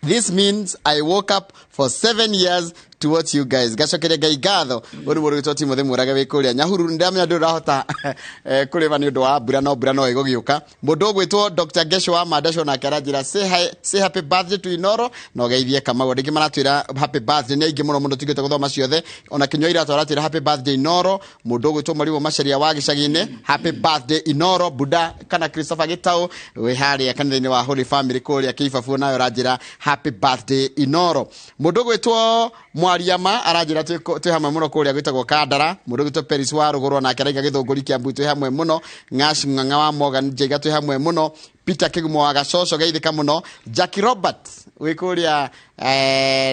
this means I woke up for 7 years to watch you guys. Gacokeria Ngai ngatho. Ũyũ nĩ mũndũ wĩtwo Timothy Mũrage wĩ kũrĩa Nyahururu. Ndĩramenya ndũrĩ ũrahota kũrĩma nĩ ũndũ wa mbura, no mbura no ĩgũgĩũka. Mũndũ ũgwĩtwo Dr. Gesho wa Mandasho nake aranjĩra say hi, say happy birthday to Inooro na ũgeithie Kamau. Andũ aingĩ maratwĩra happy birthday nĩ aingĩ mũno mũno, tũtingĩhota gũthoma ciothe. Ona Kĩnyua Iratũ aratwĩra happy birthday Inooro. Mũndũ ũgwĩtwo Mwarimũ Macharia wa gĩcagi-inĩ, happy birthday Inooro. Buda kana Christopher Gĩtaũ wĩ harĩa kanitha-inĩ wa Holy Family kũrĩa Kĩibabu nawe ũranjĩra happy birthday Inooro. Mũndũ ũgwĩtwo Mwariama aranjĩra twĩ hamwe mũno kũrĩa gwĩtagwo Kandara. Mũndũ ũgwĩtwo Peris wa Rũgũrũ nake araiga Gĩthũngũri Kĩambu twĩ hamwe mũno. Ng'ash Ng'ang'a wa Morgan Njaiga twĩ hamwe mũno. Peter Kĩgumo wa Gacoco geithĩka mũno. Jackie Robert wĩ kũrĩa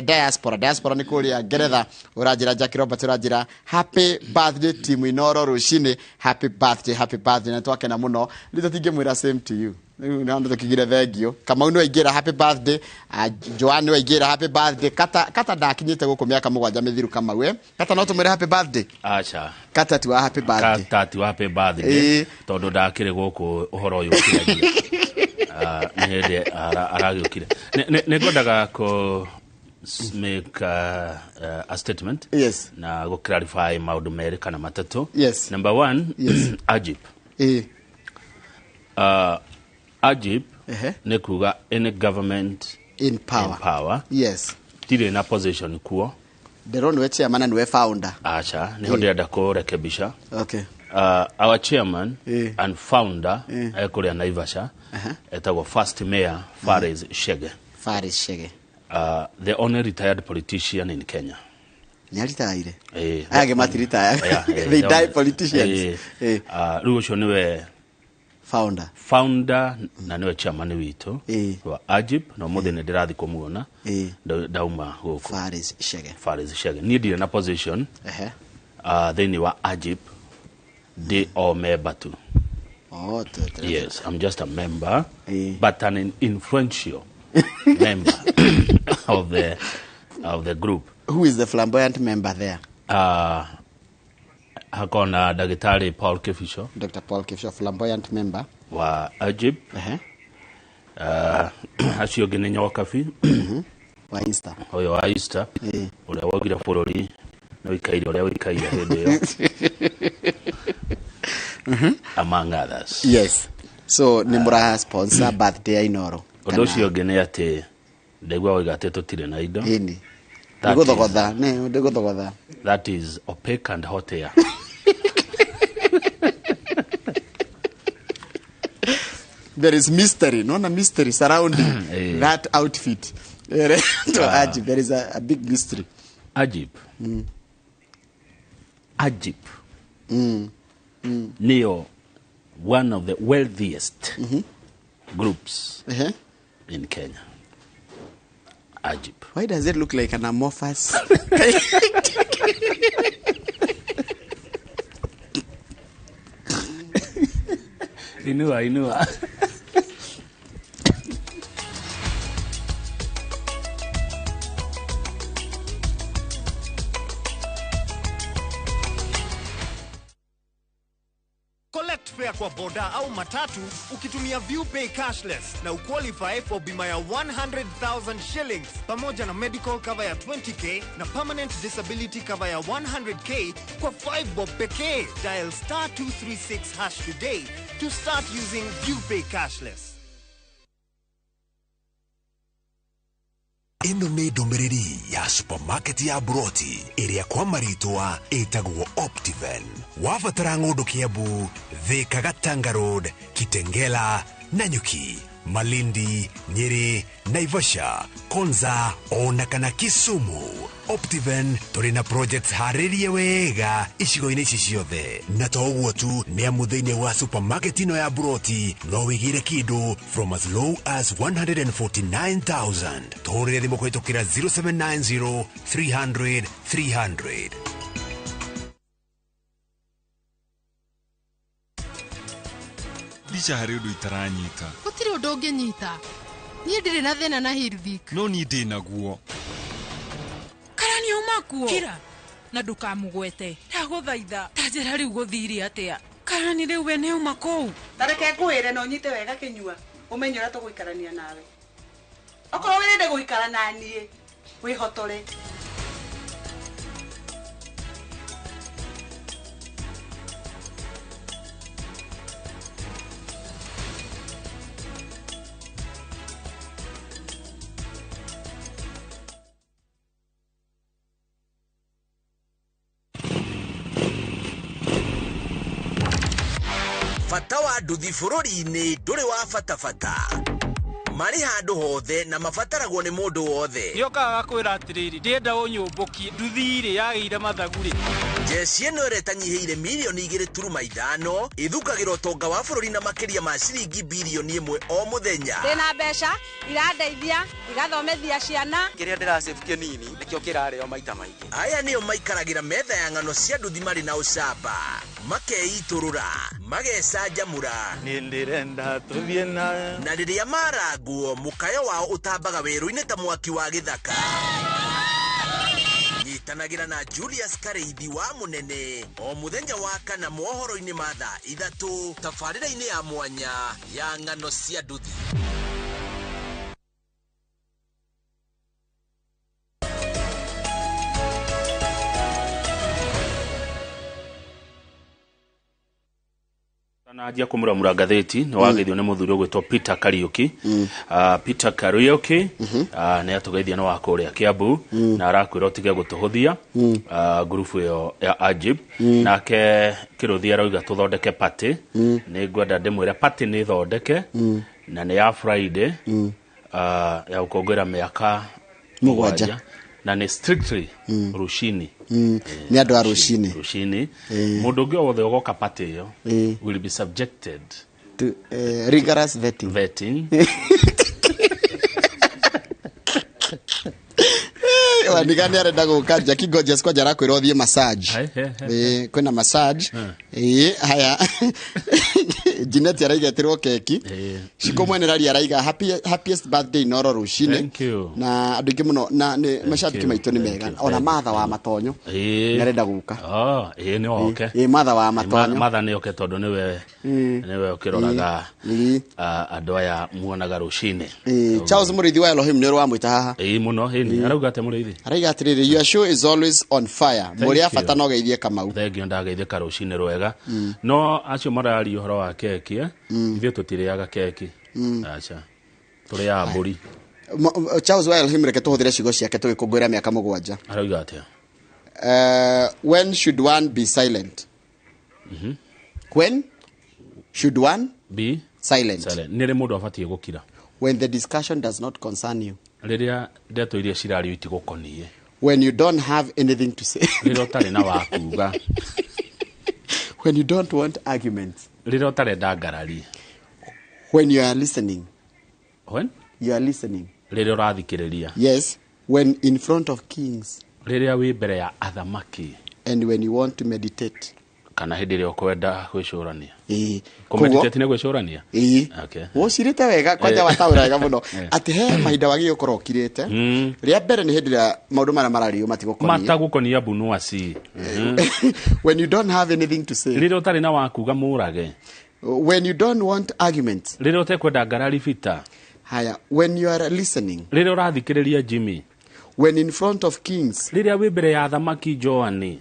diaspora nĩ kũrĩa Ngeretha, ũranjĩra Jackie Robert ũranjĩra happy birthday team Inooro rũcinĩ, happy birthday, happy birthday, na twakena mũno. Rĩu tũtingĩmwĩra same to you. Rĩu nĩ handũ tũkigire thengio. Kamau nĩ waingĩra, happy birthday. Joan nĩ waingĩra, happy birthday. Kata kata ndakinyĩte gũkũ mĩaka 7 mĩthiru. Kamau, kata no tũmwĩre happy birthday? Aca. Kata ti wa happy birthday. Kata ti wa happy birthday, tondũ ndakĩrĩ gũkũ ũhoro ũyũ ũkĩaria. Nĩ hĩndĩ aragĩũkire. Nĩ ngwendaga kũ make a statement na gũ clarify maũndũ merĩ kana matatũ. Number one, Agip. Agip nĩ kuga any government in power. In power. Tirĩ na position kuo. Ndĩrona nĩwe chairman na nĩwe founder. Aca, nĩho ndĩrenda kũrekebisha. Our chairman and founder ekũrĩa Naivasha, etagwo First Mayor Faris Shege. Faris Shege. The only retired politician in Kenya. Nĩ aritaire. Eh. Aya angĩ matiritaya. Yeah, They die politicians. Rĩu ũcio nĩwe founder. Founder na nĩwe chairman witũ wa Agip, na ũmũthĩ nĩ ndĩrathiĩ kũmuona ndauma gũkũ. Faris Shege. Faris Shege. Niĩ ndirĩ na position thĩinĩ wa Agip, ndĩ o member tu. Oh, Yes, I'm just a member, but an influential member of the group. Who is the flamboyant member there? Hakona Ndagĩtarĩ Paul Kibisho. Dr. Paul Kibisho, flamboyant member wa Agip. Acio ũngĩ nĩ Nyokabi. Wa Insta. Ũyũ wa Easter, ũrĩa wogire bũrũri nĩ ũikaire ũrĩa ũikaire hĩndĩ ĩyo, among others. Yes, so nĩ mũra sponsor birthday ya Inoro? Ũndũ ũcio ũngĩ nĩ atĩ ndaigua waiga atĩ tũtirĩ na indo. Ĩni. That Nĩ gũthogotha, nĩ gũthogotha. That is opaque and hot air. There is mystery, nona mystery surrounding that outfit to Agip. There is a big mystery. Agip. Agip nĩyo one of the wealthiest groups in Kenya. Agip. Why does it look like an amorphous? Inua, inua. Collect fare kwa boda au matatu ukitumia ViewPay cashless na uqualify for bima ya 100,000 shillings pamoja na medical cover ya 20K na permanent disability cover ya 100K kwa 5 bob pekee. Dial *236# today to start using ViewPay cashless. Ĩno nĩ ndũmĩrĩri ya supermarket ya Broti ĩrĩa kwa marĩtwa ĩtagwo Optiven. Wabatara ng'ũndũ Kiambu, Thika, Gatanga Road, Kitengela, Nanyuki, Malindi, Nyeri, Naivasha, Konza ona kana Kisumu. Optiven tũrĩ na projects harĩrie wega icigo-inĩ ici ciothe, na to ũguo tu, nĩ amu thĩinĩ wa supermarket ĩno ya Broti no wĩgĩre kĩndũ from as low as 149,000. Tũhũrĩre thimũ kũhĩtũkĩra 0790 300 300. Licha harĩ ũndũ itaranyita. Gũtirĩ ũndũ ũngĩnyita, niĩ ndirĩ na thĩna na Hirvik. No niĩ ndĩ naguo. Karani auma kuo. Kira na ndũkamũgwete, ndagũthaitha. Ta njĩra rĩu gũthire atĩa, karani? Rĩu we nĩ auma kũu. Tareke ngwĩre na ũnyite wega kĩnyua, ũmenye ũrĩa tũgũikarania nawe. Okorwo wĩrende gũikara na niĩ, wĩhotore. Bata wa nduthi bũrũri-inĩ ndũrĩ wa bata bata, marĩ handũ hothe na mabataragwo nĩ mũndũ wothe. Nĩokaga gakwĩra atĩrĩrĩ, ndĩrenda ũnyũmbũkie nduthi-rĩ yagĩire mathagu-rĩ. Jeshi ĩno ĩrĩa ĩtanyihĩire mirioni 2.5 ĩthukagĩra ũtonga wa bũrũri na makĩria ma ciringi birioni 1 o mũthenya. Ndĩna mbeca irandeithia igathomithia ciana. Kĩrĩa ndĩracĩbu kĩnini nĩkĩo kĩrarĩo maita maingĩ. Aya nĩo maikaragĩra metha ya ng'ano cia nduthi marĩ na ũcamba, makeitũrũra, magecanjamũra. Nĩndĩrenda tũthiĩ na Na rĩrĩa marangwo mũkayo wao ũtambaga werũ-inĩ ta mwaki wa gĩthaka. Nyitanagĩra na Julius Kareithi wa Mũnene o mũthenya wa kana mohoro-inĩ ma thaa 3 tabarĩra-inĩ ya mwanya ya ng'ano cia nduthi. Nanjia kũmũramũra ngathĩti nĩ wageithio nĩ mũthuri ũgwĩtwo Peter Kariuki. Peter Kariuki nĩ atũgeithia nĩ wa kũrĩa Kiambu na arakwĩra ũtige gũtũhũthia ngurubu ĩyo ya Ajib. Nake Kĩrũthi arauga tũthondeke party. Nĩ ngwenda ndĩmwĩre party nĩ thondeke na nĩ ya Friday ya gũkũngũĩra mĩaka 7 na nĩ strictly rũcinĩ. Nĩ andũ a rũcinĩ. Rũcinĩ. Mũndũ ũngĩ o wothe ũgoka party ĩyo will be subjected to rigorous vetting. Vetting. Waniga nĩ arenda gũka Jackie Gorgeous kwanja arakwĩra ũthiĩ massage. Kwĩna massage. Haya. Jeanette araiga etirwo keki. Ciko mwene araiga happiest birthday Noro rũcinĩ. Thank you. Na andũ aingĩ mũno na nĩ macambĩki maitũ nĩ mega. Ona Martha wa Matonyo. Nĩ arenda gũka. Ĩĩ nĩ oke. Ĩĩ Martha wa Matonyo. Martha nĩ oke tondũ nĩwe ũkĩroraga andũ aya muonaga rũcinĩ. Charles Mũrĩithi wa Elohim nĩ ũrĩ wamwĩta haha. Ĩĩ mũno, ĩĩ arauga atĩa Mũrĩithi? Araiga atĩrĩrĩ, your show is always on fire. Mũrĩ a bata no geithie Kamau. Thank you, ndageithie karũcinĩ rwega. No acio mararia ũhoro wa keki, ithuĩ tũtirĩaga keki. Aca. Tũrĩaga mbũri. Charles wa Elohim reke tũhũthĩre ciugo ciake tũgĩkũngũĩra mĩaka 7. Arauga atĩa? When should one be silent? When should one be silent? Silent. Nĩ rĩ mũndũ abatiĩ gũkira? When the discussion does not concern you. Rĩrĩa ndeto iria cirario itigũkoniĩ. When you don't have anything to say. Rĩrĩa ũtarĩ na wa kuuga. When you don't want arguments. Rĩrĩa ũtarenda ngarari. When you are listening. When? You are listening. Rĩrĩa ũrathikĩrĩria. Yes. When in front of kings. Rĩrĩa wĩ mbere ya athamaki. And when you want to meditate. Kana hĩndĩ ĩrĩa ũkwenda gwĩcũrania. Kũmeditate nĩ gwĩcũrania? Ĩĩ. Okay. Wocirĩte wega kwanja wataũra wega mũno. Atĩ he mahinda wagĩrĩirwo gũkorwo ũkirĩte. Rĩa mbere nĩ hĩndĩ ĩrĩa maũndũ marĩa marario matigũkoniĩ. Matagũkonia mbunuaci. When you don't have anything to say. Rĩrĩa ũtarĩ na wa kuuga mũrage. When you don't want arguments. Rĩrĩa ũtekwenda ngarari bita. Haya, when you are listening. Rĩrĩa ũrathikĩrĩria Jimmy. When in front of kings. Rĩrĩa wĩ mbere ya athamaki Joani.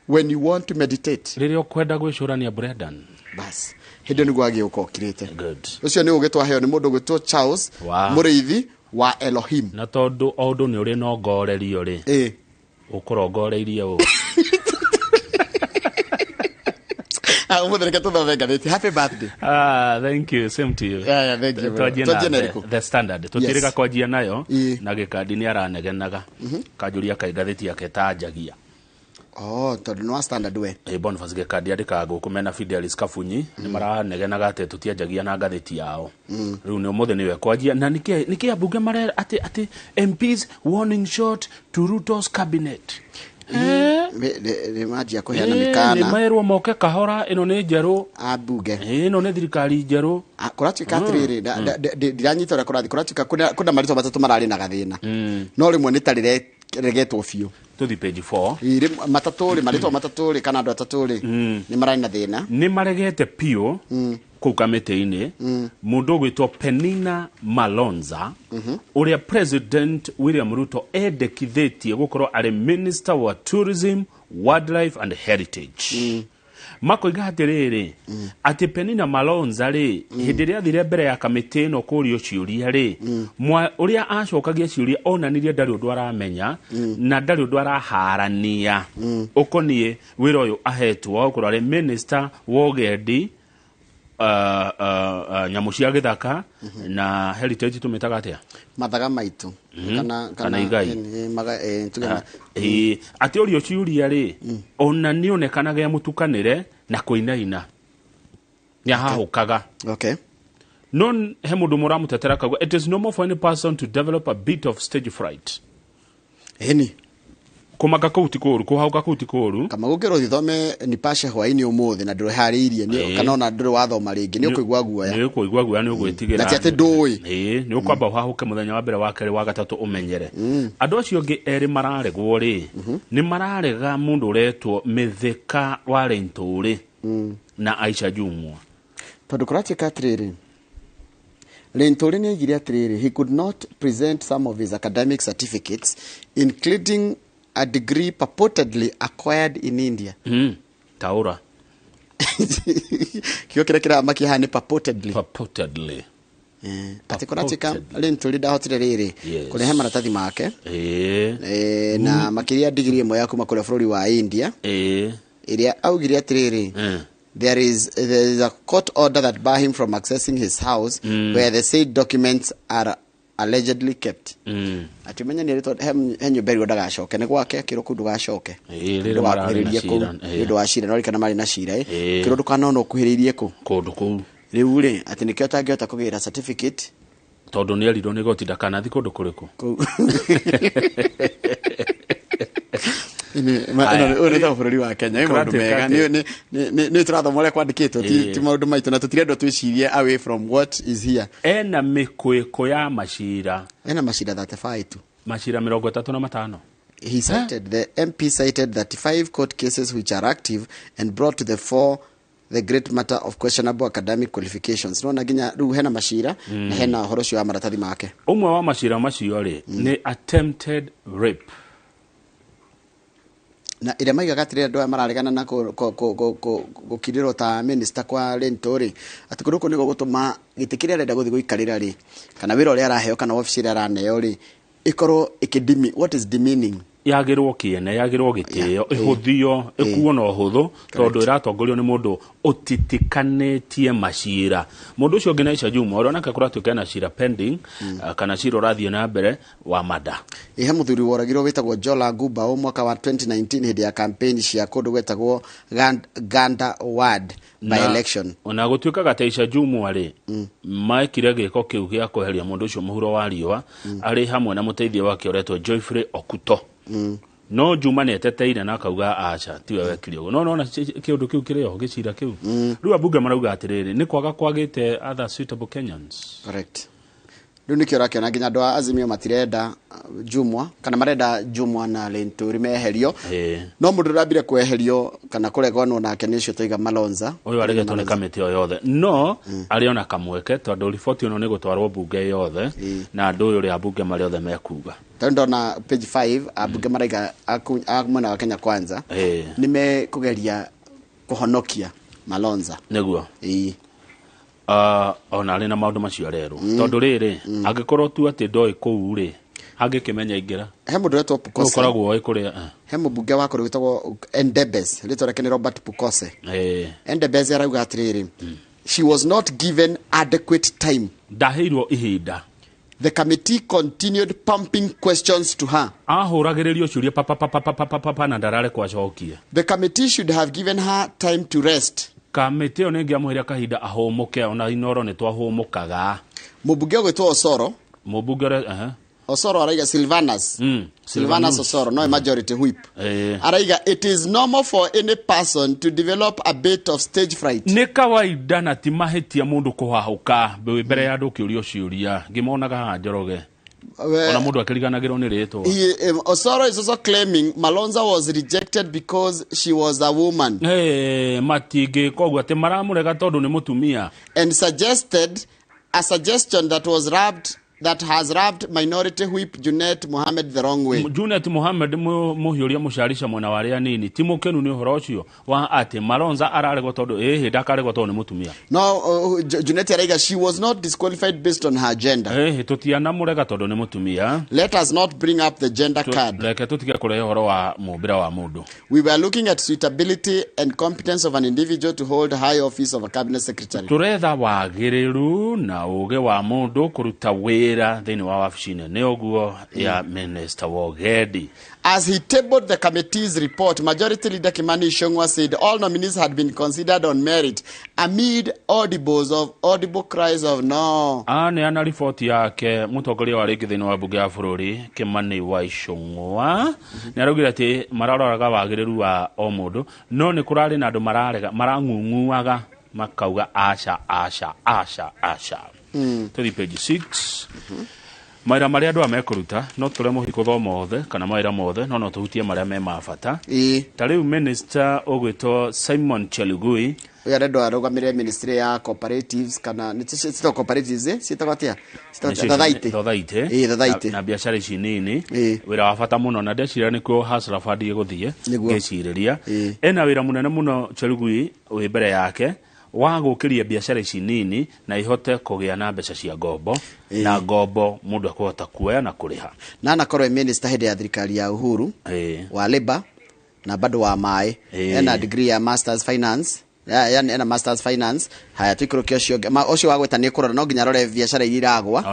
When you want to meditate. Rĩrĩa ũkwenda gwĩcũrania Brendan. Bas. Hĩndĩ ĩyo nĩguo wagĩrĩirwo gũkorwo ũkirĩte. Good. Ũcio nĩ ũgĩ twaheo nĩ mũndũ ũgwĩtwo Charles Mũrĩithi wa Elohim. Na tondũ o ũndũ nĩ ũrĩ na ongorerio rĩ. Ũkũrongoreirie ũ. Ũmũthĩ reke tũthome ngathĩti. Happy birthday. Thank you. Same to you. Yeah, thank you. Twanjie na The Standard. Tũtirĩga kwanjia nayo na Gĩkandi nĩ aranegenaga. Kanjũria kaĩ ngathĩti yake tanjagia. Tondũ nĩ wa Standard we. Boniface Gĩkandi andĩkaga gũkũ mena Fidelis Kabunyi nĩ maranegenaga atĩ tũtianjagia na ngathĩti yao. Rĩu nĩ ũmũthĩ nĩwe kwanjia na nĩkĩ ambunge marera atĩ MPs warning shot to Ruto's cabinet. Nĩ manjia kũheana mĩkana. Nĩ merwo moke kahora ĩno nĩ njerũ. Ambunge. Ĩno nĩ thirikari njerũ. Kũratuĩka atĩrĩrĩ, ndiranyita ũrĩa kũrathiĩ, kũratuĩka kwĩna marĩtwa matatũ mararĩ na gathĩna. No rĩmwe nĩ ta rĩregetwo biũ. Tũthiĩ page 4. Matatũ rĩ, marĩtwa matatũ rĩ, kana andũ atatũ rĩ, nĩ mararĩ na thĩna. Nĩ maregete biũ kũu kamĩtĩ-inĩ mũndũ ũgwĩtwo Penina Malonza ũrĩa President William Ruto endekithĩtie gũkorwo arĩ Minister wa Tourism, Wildlife and Heritage. Makoiga atĩrĩrĩ, atĩ Penina Malonza rĩ, hĩndĩ ĩrĩa athire mbere ya kamĩtĩ ĩno kũrio ciũria rĩ, ũrĩa acokagia ciũria onanirie ndarĩ ũndũ aramenya na ndarĩ ũndũ araharania ũkoniĩ wĩra ũyũ ahetwo wa gũkorwo arĩ Minister wa ũgendi Nyamũ cia gĩthaka na heritage tũmĩtaga atĩa? Mathaga maitũ. Kana igai. Maga, tuge Ĩĩ, atĩ ũrio ciũria rĩ, ona nĩ onekanage mũtukanĩre na kũinaina, nĩ ahahũkaga. No he mũndũ mũramũtetera akauga it is normal for any person to develop a bit of stage fright. Ĩni. Kũmaka kũu ti kũũru, kũhahũka kũu ti kũũru. Kama gũkĩrwo ũthome Nipashe hwaĩ-inĩ ũmũthĩ na ndũharĩirie kana ona ndũrĩ wathoma rĩngĩ, nĩ ũkũigua guoya. Nĩ ũkũigua guoya, nĩ ũgwĩtigĩra. Na ti atĩ ndũĩ. Ĩĩ, nĩ ũkwamba ũhahũke mũthenya wa mbere, wa kerĩ, wa gatatũ, ũmenyere. Andũ acio angĩ erĩ mararegwo rĩ, nĩ mararega mũndũ ũretwo Mĩthĩka wa Linturi na Aisha Jumwa. Tondũ kũratuĩka atĩrĩrĩ, Linturi nĩ oigire atĩrĩrĩ, he could not present some of his academic certificates, including a degree purportedly acquired in India. Taũra. Kiugo kĩrĩa kĩramakia haha nĩ purportedly. Purportedly. Atĩ kũratuĩka Linturi ndahotire rĩrĩ kũrehe maratathi make, na makĩria degree ĩmwe ya kuma kũrĩa bũrũri wa India, ĩrĩa augire atĩrĩrĩ, there is a court order that bar him from accessing his house where the said documents are allegedly kept. Atĩ ũmenye nĩ erĩtwo he nyũmba ĩrĩa ndagacoke, nĩ gwake, akĩrwo kũu ndũgacoke. Rĩrĩ mararĩ na Ndũgakuhĩrĩrie kũu cira, nĩ ũndũ wa cira, no rikana marĩ na cira, Ĩĩ. kĩrwo ndũkanona ũkuhĩrĩirie kũ kũndũ kũu. Rĩu rĩ, atĩ nĩkĩo atangĩhota kũgĩra certificate. Tondũ nĩ erirwo nĩ goti ndakanathi kũndũ kũrĩkũ. Kũu. Aya. Ũyũ nĩ ta bũrũri wa Kenya, ĩ maũndũ Kũratuĩka mega. atĩ- Nĩ tũrathoma ũrĩa kwandĩkĩtwo, ti maũndũ maitũ, na tũtirendwo twĩcirie away from what is here. Ena mĩkwĩkũ ya macira. Ena macira 35 tu. Macira 35. He cited, the MP cited 35 court cases which are active and brought to the fore the great matter of questionable academic qualifications. Nona nginya rĩu hena macira na hena ũhoro ũcio wa maratathi make. Ũmwe wa macira macio rĩ nĩ attempted rape. Na ĩrĩa maigaga atĩrĩrĩ, andũ aya mararegana na gũkirĩrwo ta minister kwa Linturi, atĩ kũndũ kũu nĩguo gũtũma gĩtĩ kĩrĩa arenda gũthiĩ gũikarĩra rĩ, kana wĩra ũrĩa araheo, kana wabici ĩrĩa araneo rĩ, ĩkorwo ĩkĩdimi, what is demeaning. Yagĩrwo kĩene, yagĩrwo gĩtĩo, ĩhũthio, ĩkuo na ũhũthũ, tondũ ĩratongorio nĩ mũndũ ũtitikanĩtie macira. Mũndũ ũcio ũngĩ na Aisha Juma ũrĩa onake kũratuĩka ena cira pending, kana cira ũrathiĩ na mbere wa mada. Ihe mũthuri woragirwo wĩtagwo Jola Gumbao mwaka wa 2019 hĩndĩ ya campaign cia kũndũ gwetagwo Ganda Ward by election. Ona gũtuĩkaga atĩ Aisha Jumwa rĩ, mekire gĩko kĩu gĩa kweheria mũndũ ũcio mũhuro wa riũa arĩ hamwe na mũteithia wake ũretwo Joyfrey Okuto, no Juma nĩ eteteire na akauga aca, tiwe wekire ũguo. No nona kĩũndũ kĩu kĩrĩ oho, gĩcira kĩu. Rĩu ambunge marauga atĩrĩrĩ, nĩ kwaga kwagĩte other suitable Kenyans. Correct. Rĩu nĩkĩo ũrakĩona nginya andũ a Azimio matirenda Jumwa, kana marenda Jumwa na Linturi meherio. No mũndũ ũrambire kweherio kana kũreganwo nake nĩ ũcio toiga Malonza. Ũyũ aregetwo nĩ kamĩtĩ o yothe, no arĩ ona kamweke, tondũ riboti ĩno nĩ gũtwarwo mbunge yothe na andũ ũyũ ũrĩa ambunge marĩ othe mekuga. Tondũ ndona page 5, ambunge maraiga a mwena wa Kenya Kwanza nĩ mekũgeria kũhonokia Malonza. Nĩguo. Ona arĩ na maũndũ macio arerwo, tondũ rĩrĩ, angĩkorwo tu atĩ ndoĩ kũu rĩ, angĩkĩmenya ingĩra. He mũndũ ũretwo Pukose. Ũkoragwo oĩ kũrĩa. He mũmbunge wa kũrĩa wĩtagwo Endebess, rĩtwa rĩake nĩ Robert Pukose. Endebess arauga atĩrĩrĩ, she was not given adequate time. Ndaheirwo ihinda. The committee continued pumping questions to her. Ahũragĩrĩrio ciũria papapapapapapa na ndararekwo acokie. The committee should have given her time to rest. Kamĩtĩ ĩyo nĩ ĩngĩamũheire kahinda ahũmũke, ona Inoro nĩ twahũmũkaga. Mũmbunge ũgwĩtwo Osoro. Mũmbunge ũrĩa Osoro araiga, Silvanus, Silvanus Osoro, no majority whip, araiga it is normal for any person to develop a bit of stage fright. Nĩ kawaida na ti mahĩtia mũndũ kũhahũka mbere ya andũ ũkĩũrio ciũria, ngĩmonaga haha Njoroge, ona mũndũ akĩriganagĩrwo nĩ rĩtwa. Osoro is also claiming Malonza was rejected because she was a woman. Hey, matingĩka ũguo atĩ maramũrega tondũ nĩ mũtumia. And suggested a suggestion that was rubbed that has rubbed minority whip Junet Mohammed the wrong way. Junet Mohammed muhiuria mucarisha mwena wa aria nini ti mukenu ni uhoro ucio wa ati Malonza araregwo tondu ĩhĩ ndakaregwo tondu ni mutumia. No, Junet araiga she was not disqualified based on her gender. Ĩhĩ tutianamurega tondu ni mutumia. Let us not bring up the gender card. Reke tutige kurehe uhoro wa mumbira wa mundu. We were looking at suitability and competence of an individual to hold high office of a cabinet secretary. Turetha wagiriru na uge wa mundu kuruta wira thiini wa wabici nene uguo ya minister wa Ogedi. As he tabled the committee's report, Majority Leader Kimani Ichung'wah said all nominees had been considered on merit amid audible cries of no. Aneana riboti yake mutongoria wa ringi thiini wa bunge ya bururi Kimani wa Ichung'wah ni araugire ati mararoraga wagiriru wa o mundu no ni kurari na andu mararega marang'ung'uaga makauga aca aca aca aca. Tuthi page 6. Mawĩra marĩa andũ aya mekũruta no tũremwo hihi gũthoma othe kana mawĩra mothe no tũhutie marĩa me ma bata. Ta rĩu minister ũgwĩtwo Simon Chelugui ũyũ arendwo arũgamĩrĩre ministry ya cooperatives kana nĩ citagwo cooperatives ciĩtagwo atĩa? Thothaitĩ. Na biacara ici nini wĩra wa bata mũno na ndeciria nĩkuo Hustler Fund ĩgũthiĩ ngĩcirĩria. Ena wĩra mũnene mũno Chelugui wĩ mbere yake wa gũkĩria biacara ici nini na ihote kũgĩa na mbeca cia ngombo na ngombo mũndũ akũhota kuoya na kũrĩha. Na anakorwo e minister hĩndĩ ya thirikari ya Uhuru wa labor na bado wa maĩ. Ena degree ya masters finance, yani ena masters finance. Haya tuikũrũke ũcio ũcio wa gwĩta nĩ kũrora no nginya arore biacara iria iragwa,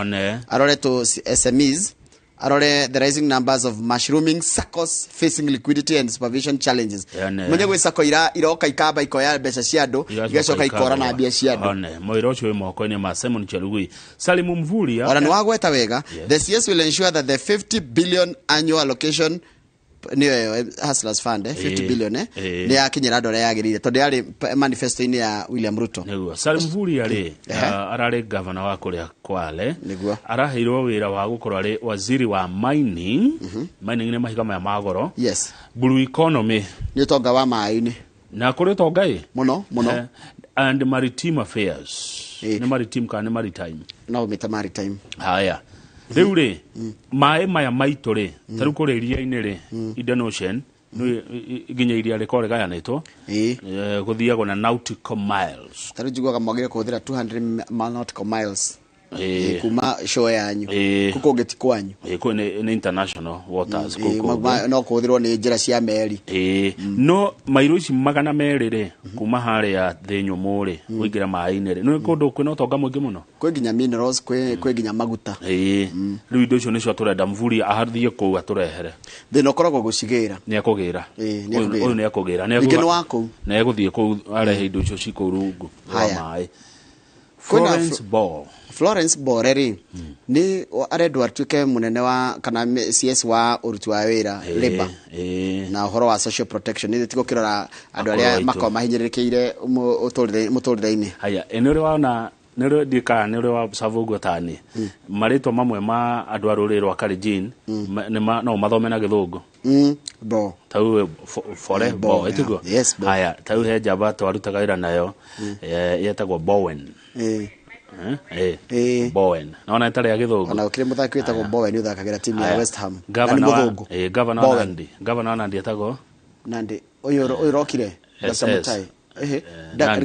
arore to SMEs, arore the rising numbers of mushrooming SACCOs facing liquidity and supervision challenges. Mwenye gwĩ SACCO iroka ikamba ikoya mbeca cia andũ igacoka ikora na mbia cia andũ. One mwĩra ũcio wĩ moko-inĩ ma Simon Chelugui. Salimu Mvurya ona nĩ wagweta wega. The CS will ensure that the 50 billion annual allocation niyo Hustlers Fund 50 billion nĩ yakinyĩra andũ arĩa yagĩrĩire tondũ yarĩ manifesto-inĩ ya William Ruto. Nĩguo Salim Mvurya rĩ ararĩ governor wa kũrĩa Kwale. Nĩguo araheirwo wĩra wa gũkorwo arĩ waziri wa mining. Mining nĩ mahiga maya ma goro. Yes. Blue economy nĩ ũtonga wa maĩ-inĩ na kũrĩ ũtonga ĩ mũno mũno. And maritime affairs. Nĩ maritime kana nĩ maritime? No ũmĩte maritime. Haya rĩu rĩ maĩ maya maitũ rĩ ta rĩu kũrĩa iria-inĩ rĩ Indian Ocean nginya iria rĩkorwo rĩgayanĩtwo gũthiagwo na nautical miles. Ta rĩu njiguaga mwagĩrĩire kũhũthĩra 200 nautical miles kuma shore yanyu kũu kũngĩ ti kwanyu. Kũu nĩ international waters kũu kũngĩ no kũhũthĩrwo nĩ njĩra cia meri. No mairo ici 200 rĩ kuma harĩa thĩ nyũmũ rĩ ũingĩre maĩ-inĩ rĩ nĩ kũndũ kwĩna ũtonga mũingĩ mũno. Kwĩ nginya minerals, kwĩ nginya maguta. Rĩu indo icio nĩcio tũrenda Mvurya athiĩ kũu atũrehere. Thĩna ũkoragwo gũcigĩra. Nĩ ekũgĩra. Ũyũ nĩ ekũgĩra. Ningĩ nĩ wa kũu. Nĩ egũthiĩ kũu arehe indo icio ci kũu rungu rwa maĩ. Florence Ball. Florence Bore rĩ nĩ arendwo atuĩke mũnene wa kana CS wa ũruti wa wĩra labor na ũhoro wa social protection nĩ tigo kĩrora andũ arĩa makoragwo mahinyĩrĩrĩkĩire mũtũrĩre-inĩ. Haya nĩ ũrĩ wona nĩ ũrĩ ndika nĩ ũrĩ wa observe ũguo tani marĩtwa mamwe ma andũ a rũrĩrĩ rwa Kalenjin no mathome na gĩthũngũ. Bo tau fore bo ĩtiguo. Haya tau he njamba twarutaga wĩra nayo yetagwo Bowen. Bowen naona ĩtarĩ ya gĩthũngũ. Ona gũkĩrĩ mũthaki wĩtagwo Bowen ũthakagĩra timu ya West Ham na nĩ mũthũngũ. Governor wa Nandi. Governor wa Nandi etagwo Nandi ũyũ ũrokire Dr. Mutai.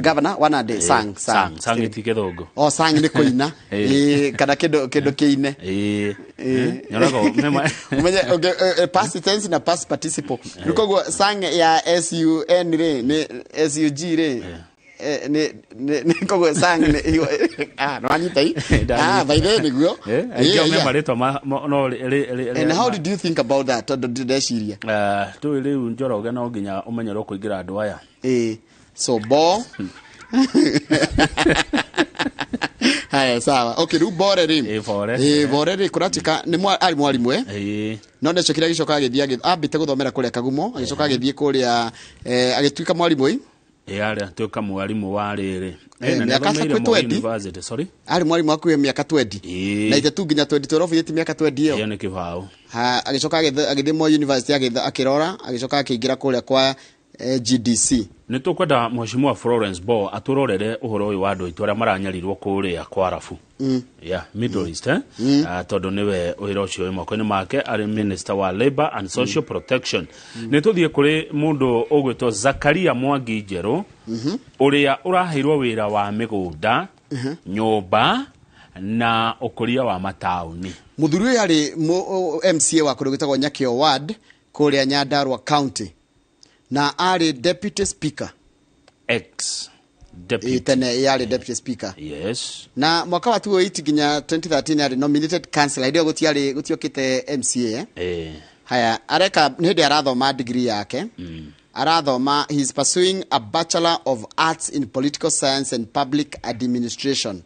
Governor wa Nandi Sang Sang ti gĩthũngũ. O Sang nĩ kũina kana kĩndũ kĩine. Nyonaga umenye past tense na past participle. Rĩu koguo Sang ya S U N rĩ nĩ S U G rĩ nĩ koguo Sang nĩ no anyita i by the way nĩguo. Aingĩ marĩtwa no And how did you think about that tondũ ndĩreciria tũĩ rĩu Njoroge no nginya ũmenyerwo kũingĩra andũ aya. So bo Haya sawa. Okay, rĩu Bore rĩ. Bore rĩ kũratuĩka nĩ arĩ mwarimũ no nĩ acokire agĩcoka agĩthiĩ ambĩte gũthomera kũrĩa Kagumo agĩcoka agĩthiĩ kũrĩa agĩtuĩka mwarimũ arĩa tuĩka mwarimũ wa rĩrĩ mĩaka 20. Sorry arĩ mwarimũ hakuhĩ mĩaka 20 na ite nginya 20 12 mĩaka 20 ĩyo ĩyo nĩ kĩbaũ. Agĩcoka agĩthiĩ Moi University akĩrora agĩcoka akĩingĩra kũrĩa kwa GDC. Nä tå kwenda mheshimiwa Florence Bo atå å horo å yå wa andå aitå arä a maranyarirwo kå rä a kwarabu yeah, Middle East, eh? Tondå nä we wä ra å cio wä moko-inä make arä minister wa Labor and Social Protection. Nä tå thiä kå rä må ndå å gwä two Zakaria Mwangi Njerå å rä a å raheirwo wä ra wa mä gå nda, nyũmba na ũkũria wa mataũni. Muthuri ũyũ arĩ MCA wa kũndũ gwĩtagwo Nyakĩo Ward kũrĩa Nyandarua County, na arĩ deputy speaker. Ex deputy. Tene yarĩ deputy speaker. Yes. Na mwaka wa 2008 nginya 2013 arĩ nominated councillor. Hĩndĩ ĩyo gũtiarĩ gũtiokĩte MCA, eh? Eh. Haya, areka nĩ hĩndĩ arathoma degree yake. Arathoma, he is pursuing a Bachelor of Arts in Political Science and Public Administration.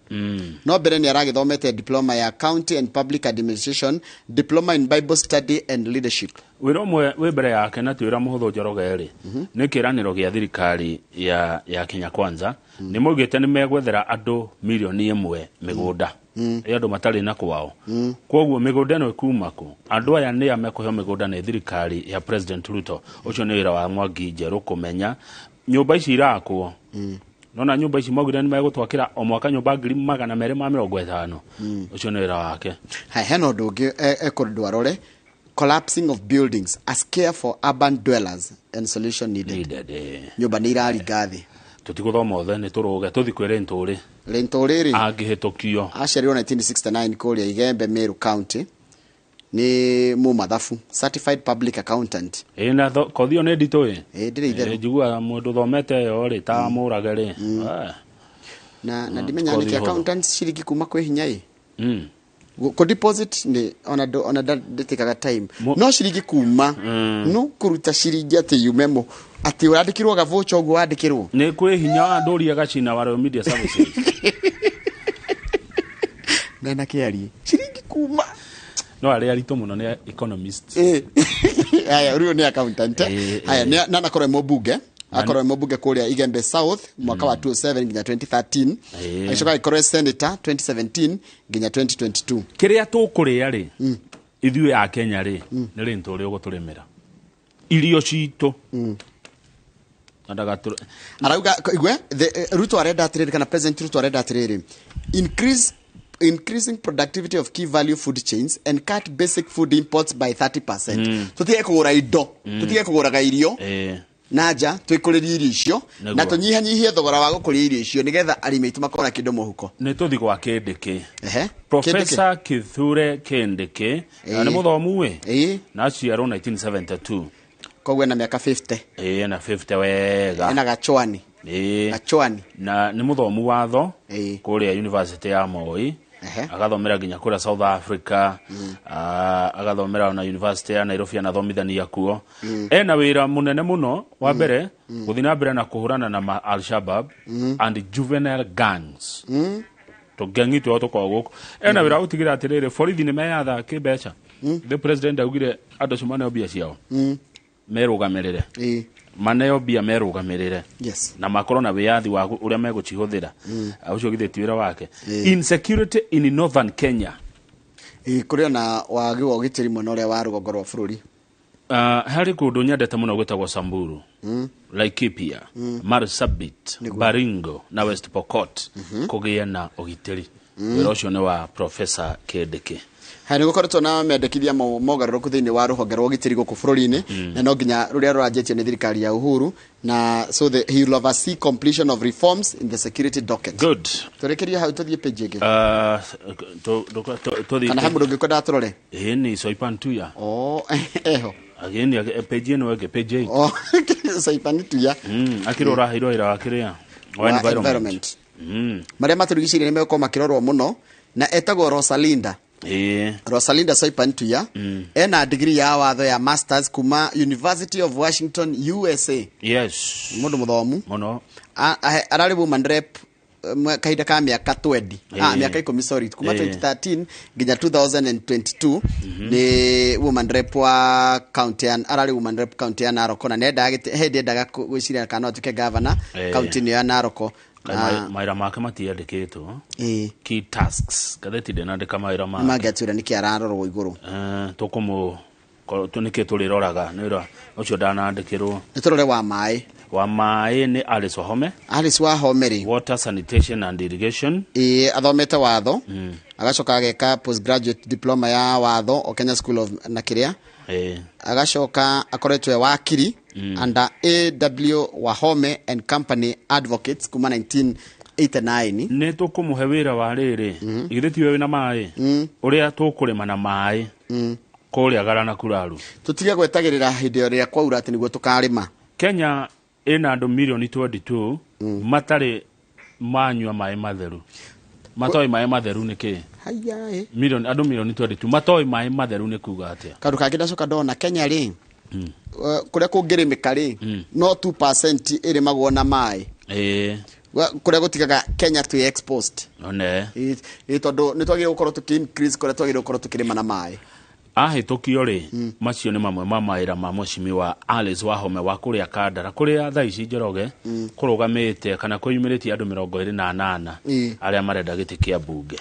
No mbere nĩ aragĩthomete diploma ya County and Public Administration, diploma in Bible Study and Leadership. Wĩra ũmwe wĩ mbere yake na ti wĩra mũhũthũ, Njoroge rĩ, nĩ kĩĩranĩro gĩa thirikari ya Kenya Kwanza. Nĩ maugĩte nĩ megwethera andũ 1 million mĩgũnda ĩ andũ matarĩ na kwao. Koguo mĩgũnda ĩno ĩkuma kũ? Andũ aya nĩ a mekũheo mĩgũnda nĩ thirikari ya President Ruto? Ũcio nĩ wĩra wa Mwangi Njerũ kũmenya nyũmba ici irakwo. Nona nyũmba ici maugire nĩ megũtwakĩra o mwaka nyũmba 250,000. Ũcio nĩ wĩra wake. Haya, hena ũndũ ũngĩ ekũndũ arore: collapsing of buildings, a scare for urban dwellers and solution needed. Needed, eh. Nyũmba nĩ iraringa thĩ. Tũtigũthoma othe, nĩ tũrũge tũthi kwĩ Ntũrĩ. Ntũrĩ rĩ, angĩhĩtũkio, aciarirwo 1969 kũrĩa Igembe, Meru County. Nĩ mũmathabu, certified public accountant. Ĩ na kothi ĩyo nĩ nditũ ĩ. Ĩ, ndĩrĩ itherũ. Ĩ, njiguaga mũndũ thomete ĩyo rĩ ta mũrage rĩ. Ah. Na ndimenya kothi nĩkĩ hũthũ. Accountants ciringi kuma kwĩ hinya ĩ. Kũ deposit nĩ ona ona ndĩtĩkaga time, no ciringi kuma no kũruta ciringi atĩ yume mo atĩ ũrandĩkĩrwo gavũcha ũguo wandĩkĩrwo. Nĩ kwĩ hinya wa ndũria gacina wa Royal Media Services. Nena kĩarie ciringi kuma. No arĩa aritũ mũno nĩ economist. Ĩ. Haya, rĩu nĩ accountant, eh? Haya, na anakorwo e mũmbunge, akorwo e mũmbunge kũrĩa Igembe South mwaka wa 2007 nginya 2013. Agĩcoka agĩkorwo e senator 2017 nginya 2022. Kĩrĩa tũkũrĩa rĩ ithuĩ a Kenya rĩ, nĩ rĩ ntũrĩ ũgũtũrĩmĩra irio citũ Na Arauga igwe Ruto arenda atiriri, kana President Ruto arenda atiriri, increasing productivity of key value food chains and cut basic food imports by 30%. Tutige kũgũra indo, tutige kũgũraga irio na nja, twĩkũrĩrie irio icio na tũnyihanyihie thogora wa gũkũria irio icio nĩgetha arĩmi aitũ makorwo na kĩndũ mũhuko. Nĩ tũthi gwa Kĩndĩkĩ. Ehe. Professor Kithure Kindiki na nĩ mũthomu ĩ na aciarwo 1972. Koguo ena mĩaka 50. Ĩ, ena 50 wega. Ena gachwani. Ĩ. Gachwani. Na nĩ mũthomu watho kũrĩa University ya Moi, agathomera nginya kũrĩa South Africa. Ah, agathomera ona University ya Nairobi, anathomithania kuo. Ena wĩra mũnene mũno wa mbere, gũthiĩ na mbere na kũhũrana na Al-Shabaab and juvenile gangs, tũgengi twao tũkoragwo gũkũ. Ena wĩra wa gũtigĩrĩra atĩrĩrĩ, borithi nĩ meyatha kĩmbeca. The president augire andũ acio maneo mbia ciao merũgamĩrĩre, maneo mbia merũgamĩrĩre na makorwo na wĩyathi wa ũrĩa megũcihũthĩra. Ũcio githĩ ti wĩra wake? Insecurity in northern Kenya. Ĩ, kũrĩ ona wagi wa ũgitĩri mwena ũrĩa wa rũgongo rwa bũrũri. Harĩ kũndũ nyendete mũno gwĩtagwo Samburu, Laikipia, Marsabit, Baringo na West Pokot kũgĩe na ũgitĩri. Wĩra ũcio nĩ wa Professor Kindiki. Haya, nĩ gũkoretwo na mendekithia mogarũrũku thĩinĩ wa rũhonge rwa ũgitĩri gũkũ bũrũri-inĩ, na no nginya rũrĩa rũranjĩtio nĩ thirikari ya Uhuru, na so he will oversee completion of reforms in the security docket. Good. Tũrĩkĩrie hau, tũthiĩ page ĩngĩ? Tũthiĩ. Kana he mũndũ ũngĩ kwendaga tũrore? Ĩĩ, nĩ Soipan Tuya. Oh, eho. Again, page ĩno ĩngĩ, page 8. Oh, Soipan Tuya. Akĩrĩ ũraheirwo wĩra wa kĩrĩa wa Wa environment. Environment. Marĩa matũrigicĩirie nĩ megũkorwo makĩrorwo mũno, na etagwo Rosalinda. Rosalinda Soipan Tuya ena degree ya watho ya masters kuma University of Washington, USA. Mũndũ mũthomu. Mũno. Ararĩ woman rep kahinda ka mĩaka 20, ah, mĩaka 10, sorry, kuma 2013 nginya 2022. Nĩ woman rep wa county ya, ararĩ woman rep county ya Narok, na nĩendaga hĩndĩ endaga gwĩciria kana no atuĩke governor county-inĩ ya Narok. Kaĩ mawĩra make matiandĩkĩtwo? Key tasks, ngathĩti ndĩnandĩka mawĩra make. Nĩmangĩatwĩra nĩkĩ ararorwo igũrũ. Tũkũmũ Nĩkĩ tũrĩroraga nĩ wĩra ũcio ndanandĩkĩrwo. Nĩ tũrore wa maĩ. Wa maĩ nĩ Alice Wahome. Alice Wahome rĩ, water sanitation and irrigation. Ĩĩ, athomete watho, agacoka ageka postgraduate diploma ya watho o Kenya School of na kĩrĩa, agacoka akoretwo e wakiri under AW Wahome and Company Advocates kuma 1989. Nĩ tũkũmũhe wĩra wa rĩrĩ, githĩ tiwe wĩna maĩ, ũrĩa tũkũrĩma na maĩ kũrĩa Garana Kuraru. Tũtige gwetagĩrĩra hĩndĩ ĩrĩa kwaura atĩ nĩguo tũkarĩma. Kenya ĩna andũ mirioni 22 matarĩ manyua maĩ matheru. Matoĩ maĩ matheru nĩ kĩ? Haya ĩ. Milioni, andũ mirioni 22 matoĩ maĩ matheru nĩ kuga atĩa? Kaũndũ kangĩ ndacoka ndona Kenya rĩ, kũrĩa kũngĩrĩmĩka rĩ, no 2% ĩrĩmagwo na maĩ. Kũrĩa gũtigaga Kenya twĩ exposed. One. Ĩ tondũ nĩ twagĩrĩirwo gũkorwo tũkĩ increase kũrĩa twagĩrĩirwo gũkorwo tũkĩrĩma na maĩ. Ahĩtũkio rĩ, macio nĩ mamwe ma mawĩra ma mheshimiwa Alice Wahome wa kũrĩa Kandara, kũrĩa thaa ici Njoroge kũrũgamĩte kana kwĩyumĩrĩtie andũ 28 arĩa marenda gĩtĩ kĩa mbunge.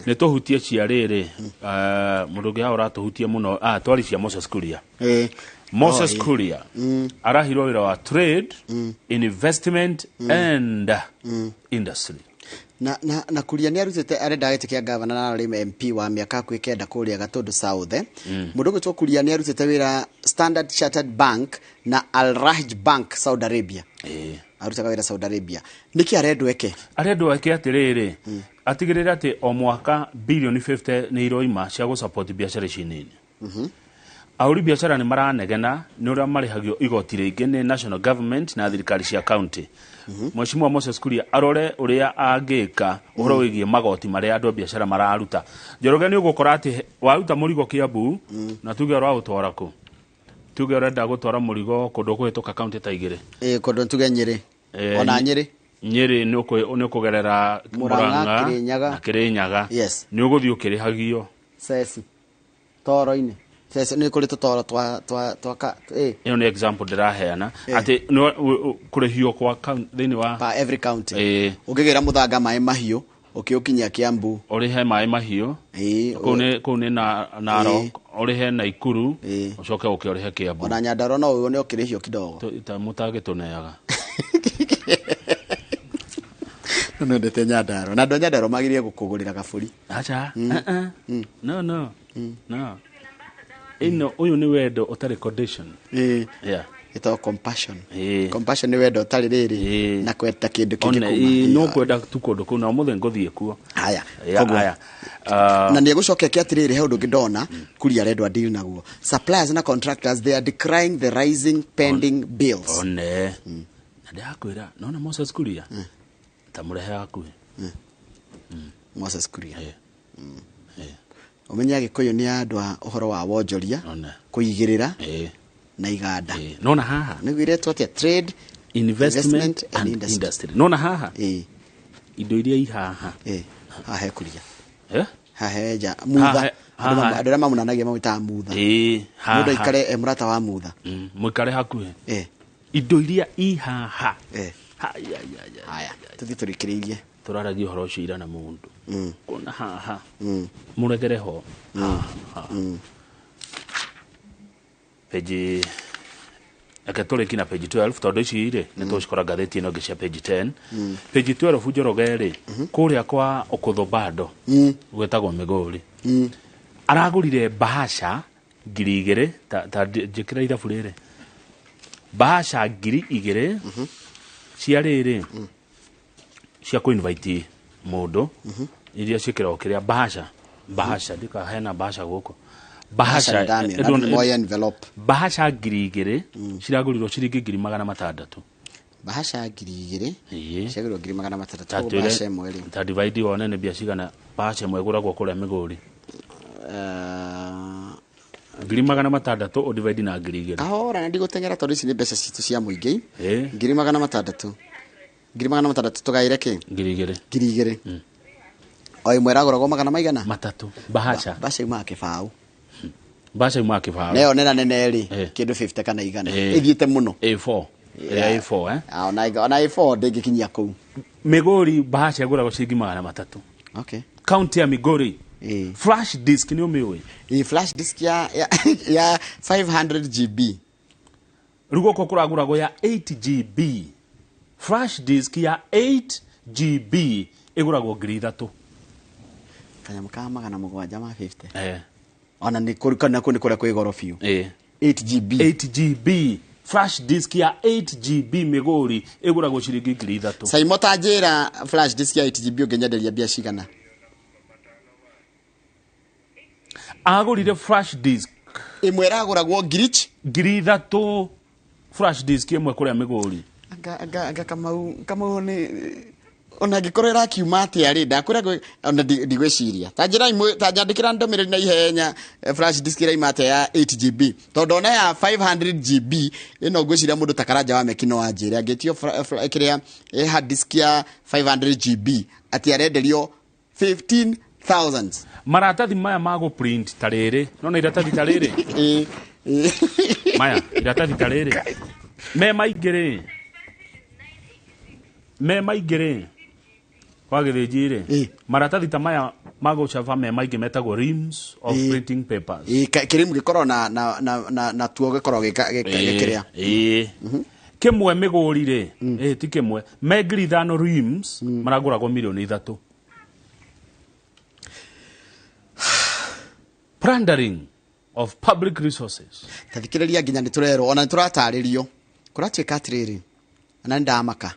Nĩ tũhutie cia rĩrĩ, mũndũ ũngĩ haha ũratũhutia mũno, twari cia Moses Kuria. Moses Kuria arahirwo wĩra wa trade, investment and industry. Na Kuria nĩ arutĩte arenda gĩtĩ kĩa gavana na arĩ MP wa mĩaka hakuhĩ 9 kũrĩa Gatũndũ South. Mũndũ ũgwĩtwo Kuria nĩ arutĩte wĩra Standard Chartered Bank na Al Rajhi Bank Saudi Arabia. Arutaga wĩra Saudi Arabia. Nĩkĩ arendwo eke? Arendwo eke atĩrĩrĩ, atigĩrĩre atĩ o mwaka bilioni 50 nĩ iroima cia gũsupport biacara ici nini. Ahũri biacara nĩ maranegena nĩ ũrĩa marĩhagio igoti rĩingĩ nĩ national government na thirikari cia county. Mheshimiwa Moses Kuria arore ũrĩa angĩka ũhoro wĩgiĩ magoti marĩa andũ a biacara mararuta. Njoroge nĩ ũgũkora atĩ waruta mũrigo Kiambu na tuge ũraũtwara kũ? Tuge ũrenda gũtwara mũrigo kũndũ kũhĩtũka county ta igĩrĩ. Kũndũ tuge Nyĩrĩ. Ona Nyĩrĩ. Nyĩrĩ nĩ ũkũgerera Murang'a, Murang'a Kĩrĩnyaga. na Kĩrĩnyaga. Yes. Nĩ ũgũthiĩ ũkĩrĩhagio. Ceci. Toro-inĩ. Ceci nĩ kũrĩ tũtoro twa ka. Ĩyo nĩ example ndĩraheana atĩ kũrĩhio kwa thĩinĩ wa pa every county. Ũngĩgĩra mũthanga maĩ mahiũ ũkĩũkinyia Kiambu. Ũrĩhe maĩ mahiũ. Kũu nĩ Narok, ũrĩhe Naikuru, ũcoke ũke ũrĩhe Kiambu. Ona Nyandarua no ũyũ nĩ ũkĩrĩhio kidogo. Ta mũtagĩtũneaga. No nendete Nyandarua. Na andũ a Nyandarua magĩrĩire gũkũgũrĩra gabũri. Acha. No, no. No. Ĩno ũyũ nĩ wendo ũtarĩ condition. Yeah. Ĩtagwo compassion. Compassion nĩ wendo ũtarĩ rĩrĩ na kwenda kĩndũ kĩngĩ One, kuma. No kwenda tu kũndũ kũu na ũmũthĩ ngũthiĩ kuo. Haya. Yeah, Koguo. haya. Na nĩ egũcokia atĩrĩrĩ, he ũndũ ũngĩ ndona Kuria arendwo deal naguo. Suppliers na contractors, they are decrying the rising pending bills. One. Na ndĩrakwĩra, nona Moses Kuria? Ta mũrehe hakuhĩ. Moses Kuria. Ũmenye Agĩkũyũ nĩ andũ a ũhoro wa wonjoria, kũigĩrĩra na iganda. Nona haha. Nĩguo iretwo atĩa? Trade, Investment and and industry. industry. Nona haha. Indo iria i haha. Haha he Kuria. Haha he nja. Haha Mutha. haha. Andũ arĩa mamunanagia mamwĩtaga Mutha. Haha. Mũndũ aikare e mũrata wa Mutha. Mũikare hakuhĩ. Indo iria i haha. Haya, ya, ya, Haya, tũthiĩ tũrĩkĩrĩirie. Tũraragia ũhoro ũcio ira na mũndũ. Kuona haha. Mũregere ho. Haha. Page reke tũrĩkie na page 12 tondũ ici rĩ nĩ tũgũcikora ngathĩti ĩno ĩngĩ cia page 10. Page 12 Njoroge rĩ, kũrĩa kwa Ũkũthũ bado gwĩtagwo Migori. Aragũrire bahasha 2000 ta njĩkĩra ithabu rĩrĩ. Bahasha 2000 cia rĩrĩ cia kũ-invite mũndũ iria ciĩkĩragwo kĩrĩa bahasha. Bahasha ndikahena bahasha gũkũ. Bahasha Bahasha, nĩ ndamĩona, andũ nĩ moĩ envelope. Bahasha 2000 ciragũrirwo ciringi 600,000. Bahasha 2000 ciagũrirwo 600,000. Ta Koguo twĩre bahasha ĩmwe rĩ. Ta divide wone nĩ mbia cigana bahasha ĩmwe ĩgũragwo kũrĩa Migori. 600,000 ũ divide na 2000. Kahora na ndigũteng'era tondũ ici nĩ mbeca citũ cia mũingĩ. 600,000. 600,000 tũgaĩre kĩ? 2000. 2000. O ĩmwe ĩragũragwo magana maigana? Matatũ. Bahasha. Bahasha iumaga kĩbaũ. Bahasha iumaga kĩbaũ. Na ĩyo nena nene rĩ, kĩndũ 50 kana igana. Ĩthiĩte mũno. A4. Ĩrĩa A4, eh? Ah, ona A4 ndĩngĩkinyia kũu. Migori bahasha ĩgũragwo ciringi 300. Okay. Kaunti ya Migori. Flash disk nĩ ũmĩũĩ? Ĩ, flash disk ya 500 GB. Rĩu gũkũ kũragũragwo ya 8 GB. Flash disk ya 8 GB ĩgũragwo 3,000. Kanyamũ ka 750. Ona nĩ kũrĩ kana kũ nĩ kũrĩa kwĩ goro biũ. 8 GB. 8 GB. Flash disk ya 8 GB mĩgũri ĩgũragwo ciringi 3,000. Saimo ta njĩra flash disk ya 8 GB ũngĩnyenderia mbia cigana? Agũrire flash disk ĩmwe ĩragũragwo 3,000. Flash disk ĩmwe kũrĩa mĩgũri. Anga Kamau nĩ ona angĩkorwo ĩrakiuma atĩa rĩ, ndakwĩra ona ndigwĩciria. Ta njĩra imwe, ta nyandĩkĩra ndũmĩrĩri na ihenya, flash disk ĩraima atĩa ya 8 GB, tondũ ona ya 500 GB ĩno ngwĩciria mũndũ ta Karanja wa Meki no anjĩre angĩtio kĩrĩa, hard disk ya 500 GB atĩ arenderio 15,000. Maratathi maya ma gũ print ta rĩrĩ, nona iratathi ta rĩrĩ? Maya, iratathi ta rĩrĩ. Me maingĩ rĩ. Me maingĩ rĩ. Kwa gĩthĩnji rĩ. Maratathi ta maya ma gũcaba me maingĩ metagwo reams of printing papers. Kĩrimu gĩkorwo na tuo gĩkorwo gĩkĩrĩa. Kĩmwe mĩgũri rĩ. Ti kĩmwe. Me 5,000 reams maragũragwo 3 million. Plundering of public resources. Tathikĩrĩria nginya nĩ tũrerwo, ona nĩ tũratarĩrio. Kũratuĩka atĩrĩrĩ, ona nĩ ndamaka.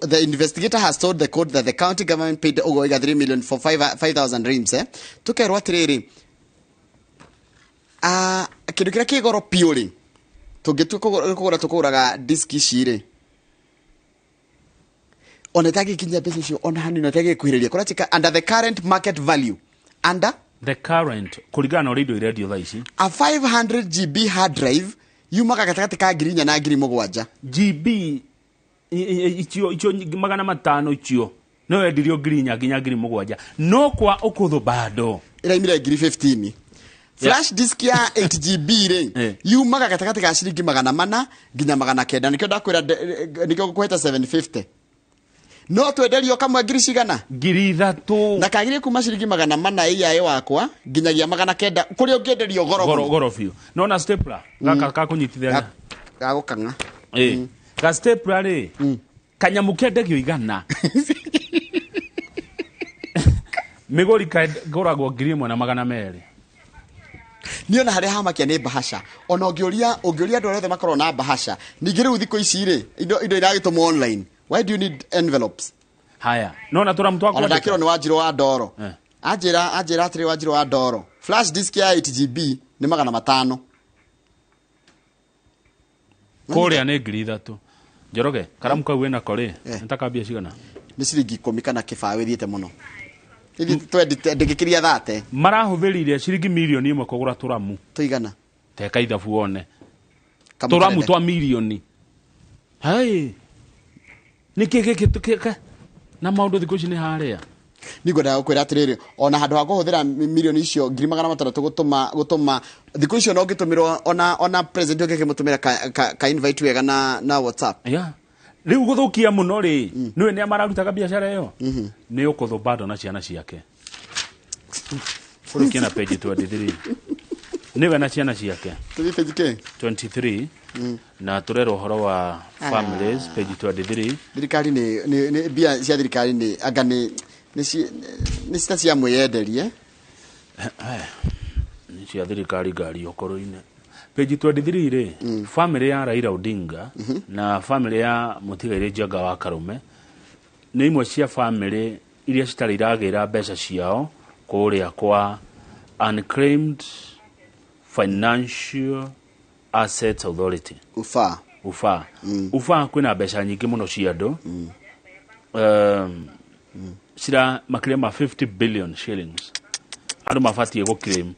The investigator has told the court that the county government paid Ogoiga 3 million for 5,000 reams. Tukerwo atĩrĩrĩ, kĩndũ kĩrĩa kĩ goro biũ rĩ, tũngĩtua kũgũra tũkũgũraga disk ici rĩ, ona ĩtangĩkinyia mbeca icio ona hanini, ĩtangĩkuhĩrĩria. Kũratuĩka under the current market value, under the current, kũringana na ũrĩa indo irendio thaa ici, a 500 GB hard drive yumaga gatagatĩ ka 4,000 na 7,000. GB icio 500 icio no wendirio 4,000 nginya 7,000, no kwa ũkũthũ bado ĩraimire 15,000. Flash disk ya 8 GB rĩ yumaga gatagatĩ ka ciringi 400 nginya 900, nĩkĩo ndakwĩra nĩkĩo ngũkũhete 750. No twenderio kamwe ngiri cigana? 3,000. Na kagire kuma ciringi 400 iyaĩ wakwa nginyagia 900 kũrĩa ũngĩenderio goro goro mũno. Goro biũ. No na stapler gaka ka kũnyitithania. Ga gũkang'a. Ga stapler rĩ, kanyamũ kendagio 100. Mĩgũri kagũragwo 1,200. Niĩ ona harĩa hamakia nĩ bahasha. Ona ũngĩũria andũ arĩa othe makoragwo na bahasha. Ningĩ rĩu thikũ ici rĩ, indo iragĩtũmwo online. Why do you need envelopes? Haya. No na tũramu twa Ona kwandĩka. ndakĩrwo nĩ Wanjirũ wa Ndoro. Anjĩra atĩrĩ Wanjirũ wa Ndoro. Flash disk ya 8 GB nĩ 500. Kũrĩa nĩ 3,000. Njoroge, karamu kau wĩnako rĩ, nĩ ta kambia cigana? Nĩ ciringi 10 kana kĩbaũ ĩthiĩte mũno. Ithiĩ twendi ndĩngĩkĩria 30. Marahũthĩrire ciringi 1 million kũgũra tũramu. Tũigana? Teka ithabu wone. Kamũkerere. Tũramu twa mirioni. Hai. Nĩkĩ gĩkĩ tũkĩka? Na maũndũ thikũ ici nĩ harĩa. Nĩ ngwendaga gũkwĩra atĩrĩrĩ, ona handũ ha kũhũthĩra mirioni icio 600,000 gũtũma thikũ icio no ũngĩtũmĩrwo ona president ũngĩkĩmũtũmĩra ka invite wega na WhatsApp. Yeah. Rĩu gũthũkia mũno rĩ, nĩwe nĩa mararutaga biacara ĩyo? Nĩ ũkũthũ bado na ciana ciake. Kũrĩkia na page 23. Nĩwe na ciana ciake. Tũthiĩ page kĩ? 23. Na tũrerwo ũhoro wa families, page 23. Thirikari nĩ mbia cia thirikari nĩ anga nĩ cita cia mwĩyenderie. Nĩ cia thirikari ngari ũkũrũ-inĩ. Page 23 rĩ, family ya Raila Odinga na family ya mũtigairĩ Njenga wa Karume nĩ imwe cia family iria citarĩ iragĩra mbeca ciao kũrĩa kwa Unclaimed Financial Assets Authority. UFA. UFA. UFA kwĩna mbeca nyingĩ mũno cia andũ. Cira makĩria ma 50 billion shillings andũ mabatiĩ gũ claim.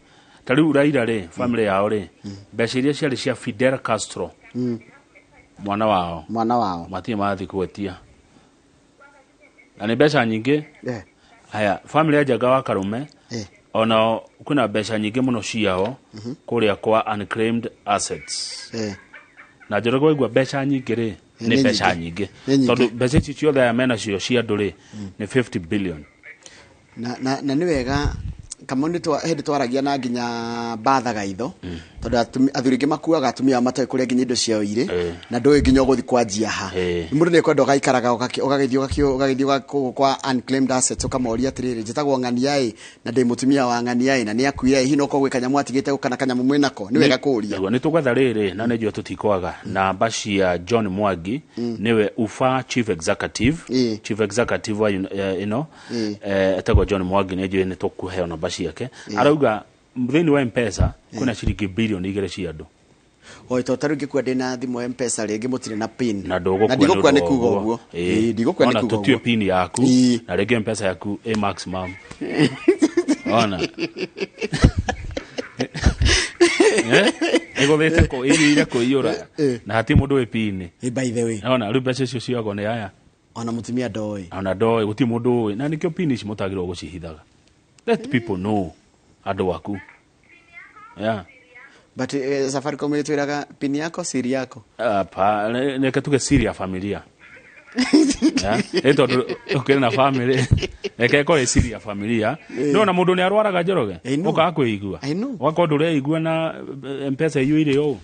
Ta rĩu Raila rĩ, family yao rĩ, mbeca iria ciarĩ cia Fidel Castro, mwana wao, mwana wao matirĩ marathiĩ kwetia, na nĩ mbeca nyingĩ. Haya, family ya Njenga wa Karume onao kwĩna mbeca nyingĩ mũno ciao kũrĩa kwa unclaimed assets. Na Njoroge, waigua mbeca nyingĩ rĩ, nĩ nĩ mbeca nyingĩ. nyingĩ Nĩ nyingĩ. Tondũ mbeca ici ciothe aya menacio cia andũ rĩ, nĩ 50 billion. Na nĩ wega Kamau, nĩ hĩndĩ twaragia na nginya batha gaitho, tondũ athuri aingĩ makuaga atumia ao matoĩ kũrĩa nginya indo ciao irĩ, na ndũĩ nginya ũgũthiĩ kwanjia ha. Mũndũ nĩ ekwenda ũgaikaraga ũgagĩthiĩ kwa unclaimed assets, ũkamoria atĩrĩrĩ, njĩtagwo ng'ania ĩ, na ndĩ mũtumia wa ng'ania ĩ, na nĩ akuire ĩ, hihi no korwo gwĩ kanyamũ atigĩte kana kanyamũ mwĩnako. Nĩ wega kũũria. Nĩguo, nĩ tũgwetha rĩrĩ, na nĩ njũĩ tũtikwaga namba cia John Mwangi, nĩwe UFA chief executive wa ĩno, etagwo John Mwangi. Nĩ njũĩ nĩ tũkũheo namba ciake. Arauga thĩinĩ wa Mpesa kwĩna ciringi 2 bilioni cia andũ. Oi, to tarĩu ngĩkua ndĩna thimũ ya Mpesa rĩngĩ mũtirĩ na pin. Na ndũgũkua. Na ndigũkua nĩ nĩ ũndũ kuga wa ũguo. Ĩĩ. Ĩĩ, ndigũkua nĩ Ona kuga tũtue ũguo. pin yaku, na rĩngĩ Mpesa yaku ĩ maximum ona ĩgũthĩte ĩgĩire kũiyũra na hatirĩ mũndũ wĩ pin. By the way, ona rĩu mbeca icio cioyagwo nĩ aya. Ona mũtumia ndoĩ. Ona ndoĩ, gũtirĩ mũndũ ũĩ, na nĩkĩo pin ici mũtagĩrĩirwo gũcihithaga. Let people know andũ aku, yeah. But Safaricom ĩtwĩraga pin yako siri yako. Apa, reke tuge siri ya familia. Yeah? Ĩ tondũ ũkĩrĩ na family, reke ĩkorwo ĩ siri ya familia. No na mũndũ nĩ arwaraga, Njoroge, ũkaga kwĩigua, ũgakorwo ndũreigua na Mpesa ĩiyũire ũũ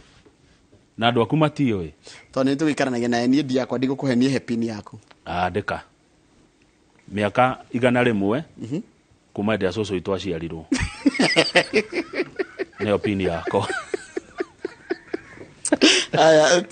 na andũ aku matiũĩ. Tondũ nĩ tũgĩikaranagia naye, niĩ ndiakwa ndigũkũhe, niĩ he pin yaku. Andĩka mĩaka 100 kuma hĩndĩ ya cũcũ witũ aciarirwo, nĩyo pin yakwa. Aya,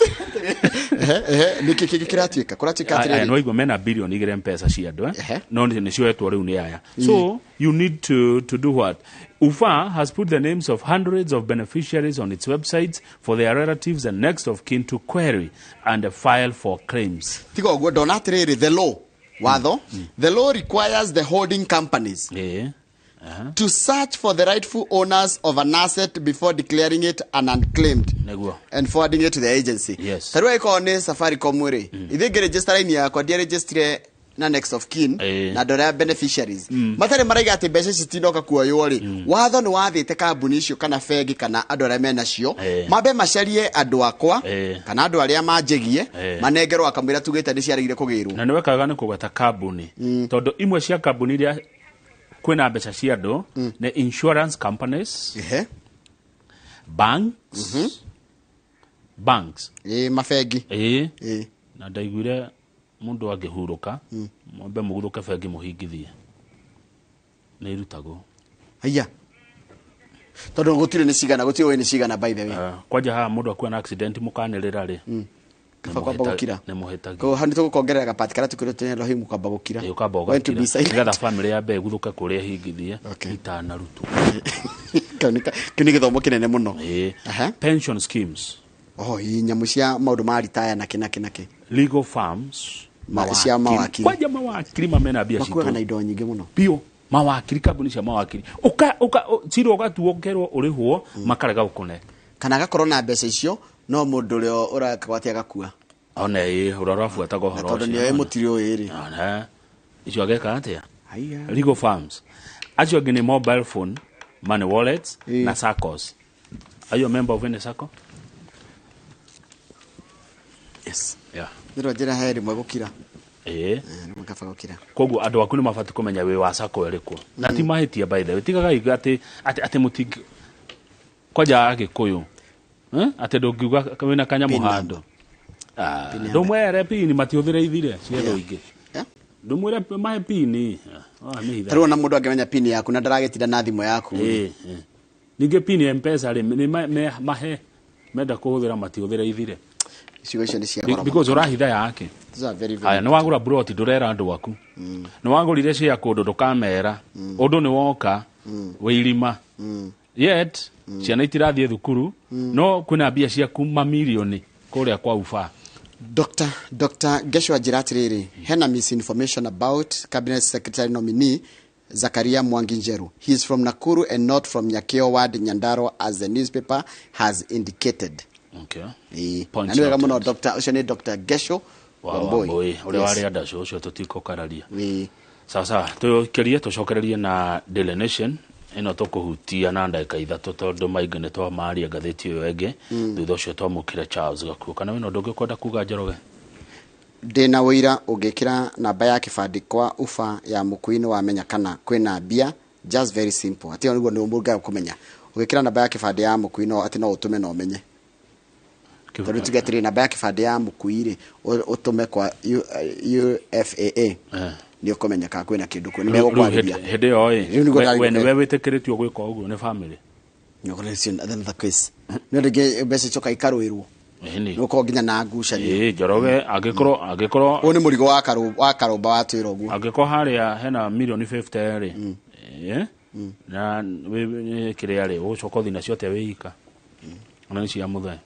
ehe, nĩkĩ kĩngĩ kĩratuĩka kũratuĩka Aya, atĩrĩrĩ? Nĩ waigua mena 2 bilioni mpesa cia andũ, eh? No nĩ cioetwo rĩu nĩ aya. So you need to do what? UFA has put the names of hundreds of beneficiaries on its websites for their relatives and next of kin to query and file for claims. Tiga ũguo, ndona atĩrĩrĩ, the law, watho, the law requires the holding companies to search for the rightful owners of an asset before declaring it an unclaimed and forwarding it to the agency. Ta rĩu angĩkorwo nĩ Safaricom rĩ, ithuĩ ngĩregister line yakwa, ndiaregistire na next of kin na andũ arĩa beneficiaries matarĩ maraiga atĩ mbeca ici citinoka kuoywo rĩ, watho nĩ wathĩte kambuni icio kana bengi kana andũ arĩa menacio mambe macarie andũ akwa kana andũ arĩa manjĩgie, manengerwo akamwĩra tugĩte nĩ ciarĩgire kũgĩrwo. Na nĩ wekaga nĩ kũgweta kambuni, tondũ imwe cia kambuni iria kwĩna mbeca cia andũ nĩ insurance companies, banks. Ĩ, mabengi. Ĩĩ, na ndaiguire mũndũ angĩhurũka, mwambe mũguthũke bengi mũhingithie, nĩ irutagwo. Haiya, tondũ gũtirĩ nĩ cigana, gũtirĩ ũĩ nĩ cigana, by the way. Kwanja haha mũndũ akua na accident mũkanĩrĩra rĩ, Kaba kwamba gũkira. nĩ mũhĩtagia. Ko hau nĩ tũgũkongerera gapati karĩa tũkwĩrwo tene Elohim kwamba gũkira. Ĩ, ũkamba When to ũgakira be silent. nĩgetha family yambe ĩguthũke kũrĩa ĩhingithie itanarutwo. Kĩu nĩ gĩthomo kĩnene mũno. Ĩĩ. Pension schemes. Oh, ĩ, nyamũ cia maũndũ ma retire na kĩ na kĩ na kĩ. Legal firms. Cia mawakiri. Kwanja mawakiri mamena mbia. Makuaga citũ na indo nyingĩ mũno. Biũ, mawakiri, kambuni cia mawakiri, uka uka cira ũgatuo ũkerwo ũrĩhwo, makarega gũkũne. Kana agakorwo na mbeca icio, no mũndũ ũrĩa ũrakagwatia agakua. Ona ĩ, ũrĩa ũrabuataga ũhoro Tondũ ũcio. nĩoĩ mũtirĩ ũyũ rĩ. Ona icio ageka atĩa? Haiya. Legal firms acio angĩ nĩ mobile phone money wallets na SACCOs. Are you a member of any SACCO? Yes. Yeah. Nĩrwo njĩra he rĩmwe gũkira. Ĩĩ. Rĩmwe kaba gũkira. Koguo andũ aku nĩ mabatiĩ kũmenya wĩ wa SACCO ĩrĩkũ, na ti mahĩtia, by the way. Tigagai atĩ mũtingi kwanja Agĩkũyũ, eh? Atĩ ndũngiuga wĩna kanyamũ Pin handũ. Ah, ndũmwere pini matihũthĩre ithire cietho ingĩ, ndũmwĩre mahe pini. Ah, mĩhitha. Tarĩu ona mũndũ angĩmenya pini yaku na ndaragĩtinda na thimũ yaku. Ĩĩ, ĩĩ. Ningĩ pini ya Mpesa rĩ, nĩ mahe menda kũhũthĩra matihũthĩre ithire. Ciugo icio nĩ cia goro. Because ũrahitha yake. Those are very, very Haya, nĩ wagũra broti, ndũrera andũ aku. Nĩ wagũrire cia kũndũ, ndũkamera ũndũ nĩ woka wĩ irima, yet ciana itirathiĩ thukuru, no kwĩna mbia ciaku mamirioni kũrĩa kwa uba. Dr. Gesho anjĩra atĩrĩrĩ, hena misinformation about cabinet secretary nominee Zakaria Mwangi Njeru. He is from Nakuru and not from Nyakeo ward, Nyandarua, as the newspaper has indicated. Okay. Ĩĩ. Point Na nĩ wega noted. mũno Dr. ũcio nĩ Dr. Gesho wa Wambui. Wambui ũrĩa Yes. warĩ andacũ ũcio tũtikũkararia. Sawa sawa, tũkĩrie tũcokererie na Daily Nation ĩno tũkũhutia na ndagĩka 3, tondũ maingĩ nĩ twamaria ngathĩti ĩyo ĩngĩ. Thutha ũcio twamũkĩre Charles Gakuo. Kana wĩna ũndũ ũngĩ ũkwenda kuga, Njoroge? Ndĩna ũira ũngĩkĩra namba ya kĩbandĩ kwa ufa ya mũkui nĩ wamenya kana kwĩna mbia. Just very simple, atĩ nĩguo nĩ mũngĩaga kũmenya ũgĩkĩra namba ya kĩbandĩ ya mũkui no atĩ no ũtũme na ũmenye, tondũ tuge atĩrĩ, namba ya kĩbandĩ ya mũkui rĩ, ũtũme kwa UFAA, nĩ ũkũmenya kana kwĩna kĩndũ kuo, nĩ Rĩu megũkwarĩria. Hĩndĩ ĩyo ĩ, Rĩu nĩguo we ndagĩkũhe. nĩwe wĩtĩkĩrĩtio gwĩka ũguo nĩ family? Another case no rĩngĩ mbeca icoka ikarũĩrwo. Ĩni. Nĩ ũkorwo nginya na ngucanio. Ĩĩ, Njoroge, angĩkorwo Ũyũ nĩ mũrigo wa karũmba watwĩra ũguo. Angĩkorwo harĩa hena milioni 50 rĩ, na kĩrĩa rĩ, ũgũcoka ũthiĩ nacio atĩa wĩ ika ona nĩ cia mũthee?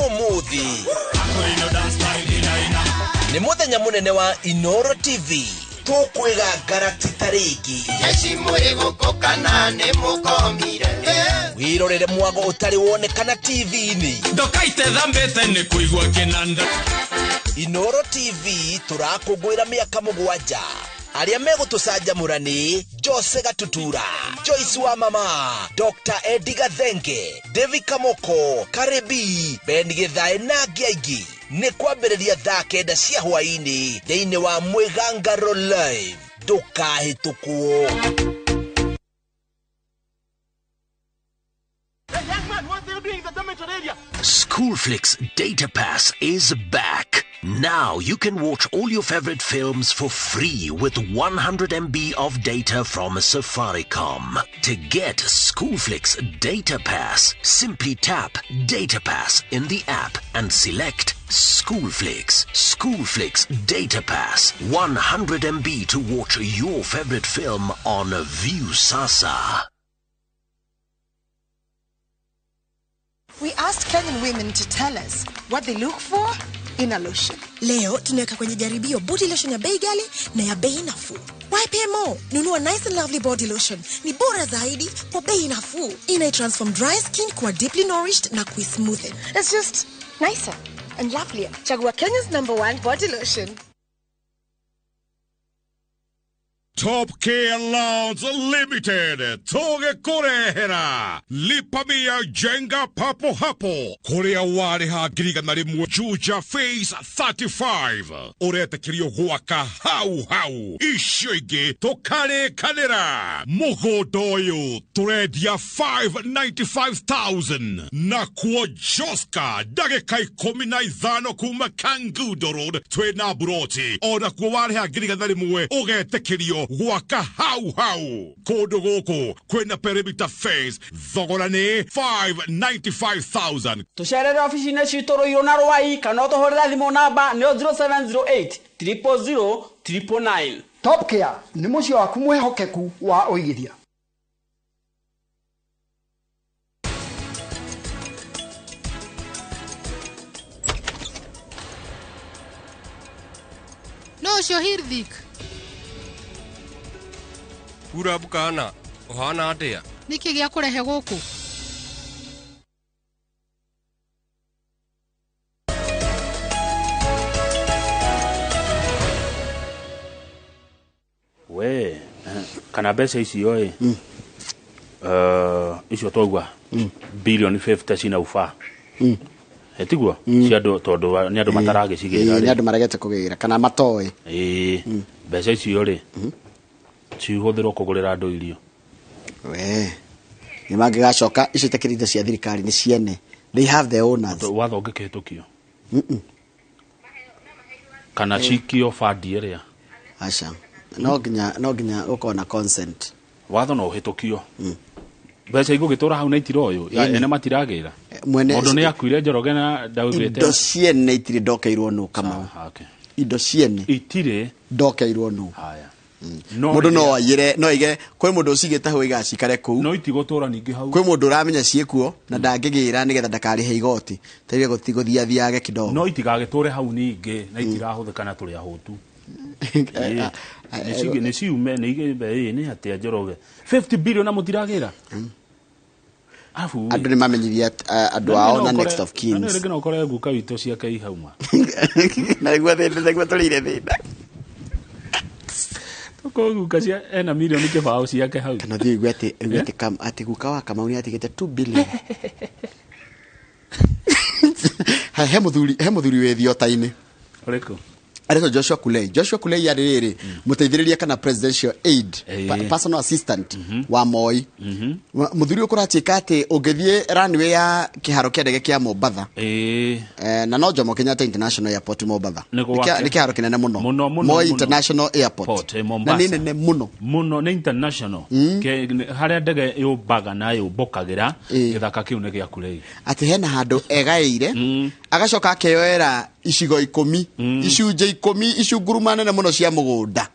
Umuthi nĩ mũthenya mũnene wa Inoro TV, tũkwĩga ngaratita rĩngĩ. Kana nĩ mũkomire? Wĩrorere mwago ũtarĩ wonekana TV-inĩ. Ndokaite thambĩte nĩ kũigua kĩnanda. Inoro TV tũrakũngũĩra mĩaka 7. Arĩa megũtũcanjamũra nĩ Jose Gatutura, Joyce wa Mama, Dr. Eddie Gathenge, David Kamoko, Karebi, Ben Githae na angĩ aingĩ. Nĩ kwambĩrĩria thaa 9 cia hwaĩ-inĩ thĩinĩ wa Mwĩgangaro Live. Ndũkahĩtũkwo. Schoolflix Data Pass is back. Now you can watch all your favorite films for free with 100 MB of data from Safaricom. To get Schoolflix Data Pass, simply tap Data Pass in the app and select Schoolflix. Schoolflix Data Pass, 100 MB to watch your favorite film on Viusasa. We asked Kenyan women to tell us what they look for in a lotion. Leo tunaweka kwenye jaribio body lotion ya bei ghali na ya bei nafuu. YPMO, nunua Nice and Lovely body lotion. Ni bora zaidi kwa bei nafuu. Ina transform dry skin kuwa deeply nourished na kuismoothen. It's just nicer and lovelier. Chagua Kenya's #1 body lotion. Top Care Loans Limited tũgĩkũrehera Lipa Mia Jenga papo hapo kũrĩa warĩha 100,000 Juja Phase 35 ũretĩkĩrio gwaka hau hau, icio ingĩ tũkarĩkanĩra. Mũgũnda ũyũ tũrendia 595,000 nakuo Joska ndagĩka 15 kuma Kangundo Road twĩna buroti, onakuo warĩha 100,000 ũgetĩkĩrio gwaka hau hau. Kũndũ gũkũ kwĩna perimeter fence, thogora nĩ 595,000. Tũcerere obici-inĩ citũ Rũirũ na Rwai kana ũtũhũrĩre thimũ namba nĩyo 0708 000 999. Top Care nĩ mũciĩ waku mwĩhokeku wa ũigithia. No ũcio Hirthik. Pura bukana ũhana atĩa? Nĩkĩ gĩa kũrehe gũkũ? We kana mbeca icio ĩ, icio twaigua bilioni 50 cina ufa, etiguo cia andũ, tondũ nĩ andũ mataragĩcigĩra. Nĩ andũ maregete kũgĩra kana matoĩ. Ĩĩ, mbeca icio rĩ, cihũthĩrwo kũgũrĩra andũ irio. We nĩ mangĩgacoka icio itakĩrĩ indo cia thirikari, nĩ ciene, they have their owners. Watho ũngĩkĩhĩtũkio kana cikio bandi ĩrĩa? Aca, no nginya ũkorwo na consent. Watho no ũhĩtũkio, mbeca igũgĩtũra hau na itiroyũ ene matiragĩra. Mwene Mũndũ nĩ akuire, Njoroge, na ndaugĩte Indo ciene itirĩ ndokeirwo nũ, Kamau. Indo ciene itirĩ ndokeirwo nũ. Haya. Mũndũ no aiyĩre, no aige kwĩ mũndũ ũcigĩte hau igacikare kũu. No itigũtũra ningĩ hau. Kwĩ mũndũ ũramenya ciĩkuo na ndangĩgĩra nĩgetha ndakarĩhe igoti, taige gũthiathiage kidogo. No itigagĩtũre hau ningĩ na itirahũthĩka na tũrĩ ahũtu. Nĩ ciume nĩ atĩa, Njoroge, 50 billion na mũtiragĩra? Arabu Andũ nĩ mamenyithia andũ ao na next of kin. Rĩngĩ no ũkore guka witũ ciake i hau ma. Na nĩguo thĩna, nĩguo tũrĩire thĩna. Tokorwo guka cia ena mirioni kĩbaũ ciake hau. Kana ũthiĩ ũigue atĩ ũigue atĩ atĩ guka wa Kamau nĩ atigĩte 2 billion. He mũthuri wĩ thiota-inĩ. Ũrĩkũ? Aretwo Joshua Kulei. Joshua Kulei arĩ rĩrĩ mũteithĩrĩria kana presidential aide, personal assistant wa Moi. Mũthuri ũyũ kũratuĩka atĩ ũngĩthiĩ runway ya kĩharo kĩa ndege kĩa Mombatha, na no Jomo Kenyatta International Airport Mombatha. Nĩ gwake. Nĩ kĩharo kĩnene mũno. Mũno, mũno, Moi mũno. International Airport. Port, Na Mombasa. nĩ nene mũno. Mũno, nĩ international. Harĩa ndege yũmbaga na yũmbũkagĩra, gĩthaka kĩu nĩ gĩa Kulei. Atĩ hena handũ egaĩire, agacoka akeyoera icigo 10, icunjĩ 10, icunguruma nene mũno cia mũgũnda.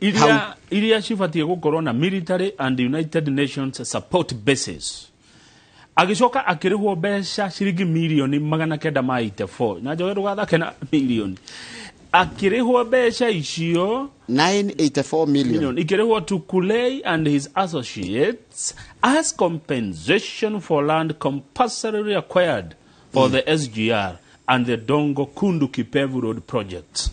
Iria cibatiĩ gũkorwo na military and United Nations support bases. Agĩcoka akĩrĩhwo mbeca ciringi mirioni 984, na njoge ndũgathake na mirioni. Akĩrĩhwo mbeca icio 984 million. Ikĩrĩhwo to Kulei and his associates as compensation for land compulsorily acquired for the SGR and the Dongo Kundu Kipevu Road project.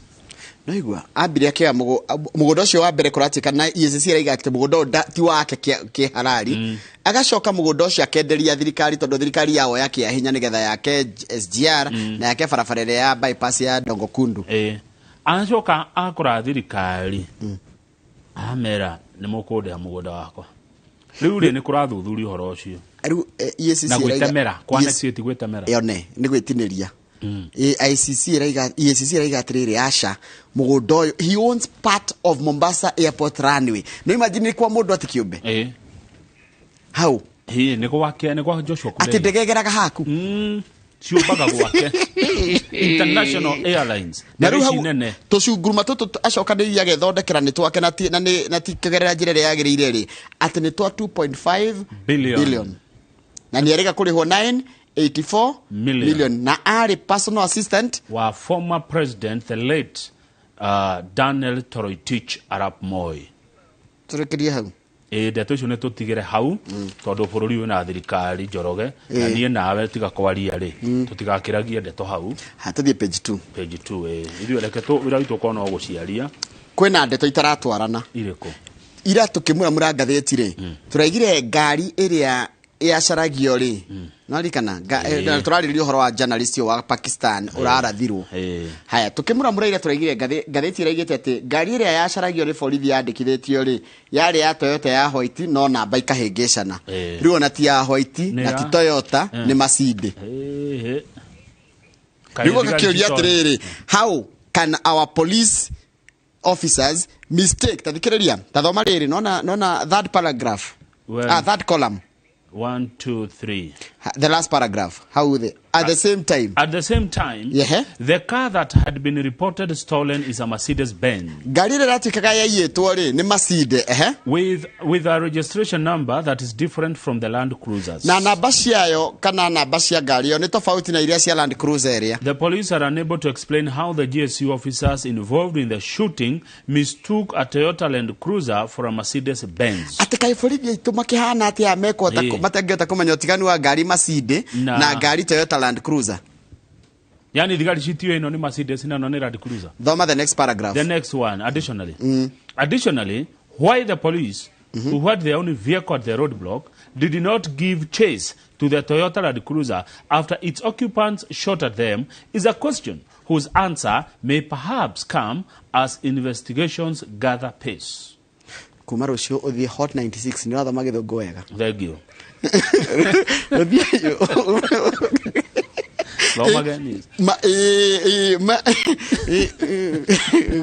No igua ambire akĩoya mũgũnda ũcio wa mbere, kũratuĩka na EACC ĩraiga atĩ mũgũnda ũyũ ti wake kĩharari. Agacoka mũgũnda ũcio akenderia thirikari, tondũ thirikari yawoya kĩa hinya nĩgetha yake SGR na yake barabara ĩrĩa ya bypass ya Dongo Kundu. Acoka akora thirikari, amera nĩ mũkũndĩha mũgũnda wakwa. Rĩu rĩ, nĩ kũrathuthuria ũhoro ũcio. Rĩu EACC na ĩraiga gwĩtemera kwa next ti gwĩtemera. Yone nĩ gwĩtinĩria. ICC ĩraiga, EACC ĩraiga atĩrĩrĩ, aca, mũgũnda ũyũ, he owns part of Mombasa Airport runway. No imagine kwa mũndũ atĩ kĩũmbe hau. Ĩ, nĩ gwake, nĩ gwa Joshua Kulei. Atĩ ndege ĩgeraga haku. Ciũmbaga gwake, International Airlines. Na ndege rĩu ici hau nene. Tũcunguruma tũtũ acokanĩrĩria agethondekera nĩ twake, na ti na nĩ na ti kũgerera njĩra ĩrĩa yagĩrĩire rĩ, atĩ nĩ twa 2.5 billion. Billion, na nĩ erĩga kũrĩhwo 984 million. Million, na arĩ personal assistant wa former president, the late Daniel Toroitich arap Moi. Tũrĩkĩrie hau. Ĩ, ndeto icio nĩ tũtigĩre hau, tondũ bũrũri wĩna thirikari njoroge na niĩ nawe tiga kwaria rĩ, tũtigakĩragie ndeto hau. Ha, tũthiĩ page 2. Page 2. Ĩ, ithuĩ reke tũ wĩra witũ ũkorwo no gũciaria. Kwĩna ndeto itaratwarana. Irĩkũ? Ira tũkĩmuramura ngathĩti rĩ, tũraigire ngari ĩrĩa yacaragio rĩ, no ririkana tũrarĩrĩria ũhoro wa journalist ũyũ wa Pakistan ũrarathirwo. Haya, tũkĩmuramura ira tũraigire ngathĩti ĩraigĩte atĩ ngari ĩrĩa yacaragio nĩ borithi yandĩkithĩtio rĩ, yarĩ ya Toyota ya white, no namba ikahĩngĩcana. Rĩu ona ti ya white Nĩ na ti Toyota, nĩ Mercedes. Kaĩ Rĩu thigari gakĩũria citoĩ? Atĩrĩrĩ, how can our police officers mistake, tathikĩrĩria, tathoma rĩrĩ, nona third paragraph? Well, ah, third column. One, two, three. The last paragraph, how the at the same time. At the same time, the car that had been reported stolen is a Mercedes Benz Ngari ĩrĩa ĩratuĩkaga yaiyĩtwo rĩ nĩ Mercedes, ehe. with a registration number that is different from the Land Cruisers. Na namba ciayo kana namba cia ngari ĩyo nĩ tofauti na iria cia Land Cruiser ĩrĩa. The police are unable to explain how the GSU officers involved in the shooting mistook a Toyota Land Cruiser for a Mercedes Benz. Atĩ kaĩ borithi aitũ makĩhana atĩa mekũhota matangĩhota kũmenya ũtiganu wa ngari Mercedes na ngari Toyota Land Cruiser? Yani thigari citiũĩ ĩno nĩ Mercedes na ĩno nĩ Land Cruiser. Thoma the next paragraph. The next one, additionally. Additionally, why the police, who had their own vehicle at the roadblock, did not give chase to the Toyota Land Cruiser after its occupants shot at them is a question whose answer may perhaps come as investigations gather pace. Kuma rũciũ ũthiĩ Hot 96, nĩ wathoma gĩthũngũ wega. Thank you. Ũthiĩ Thomage news. Ma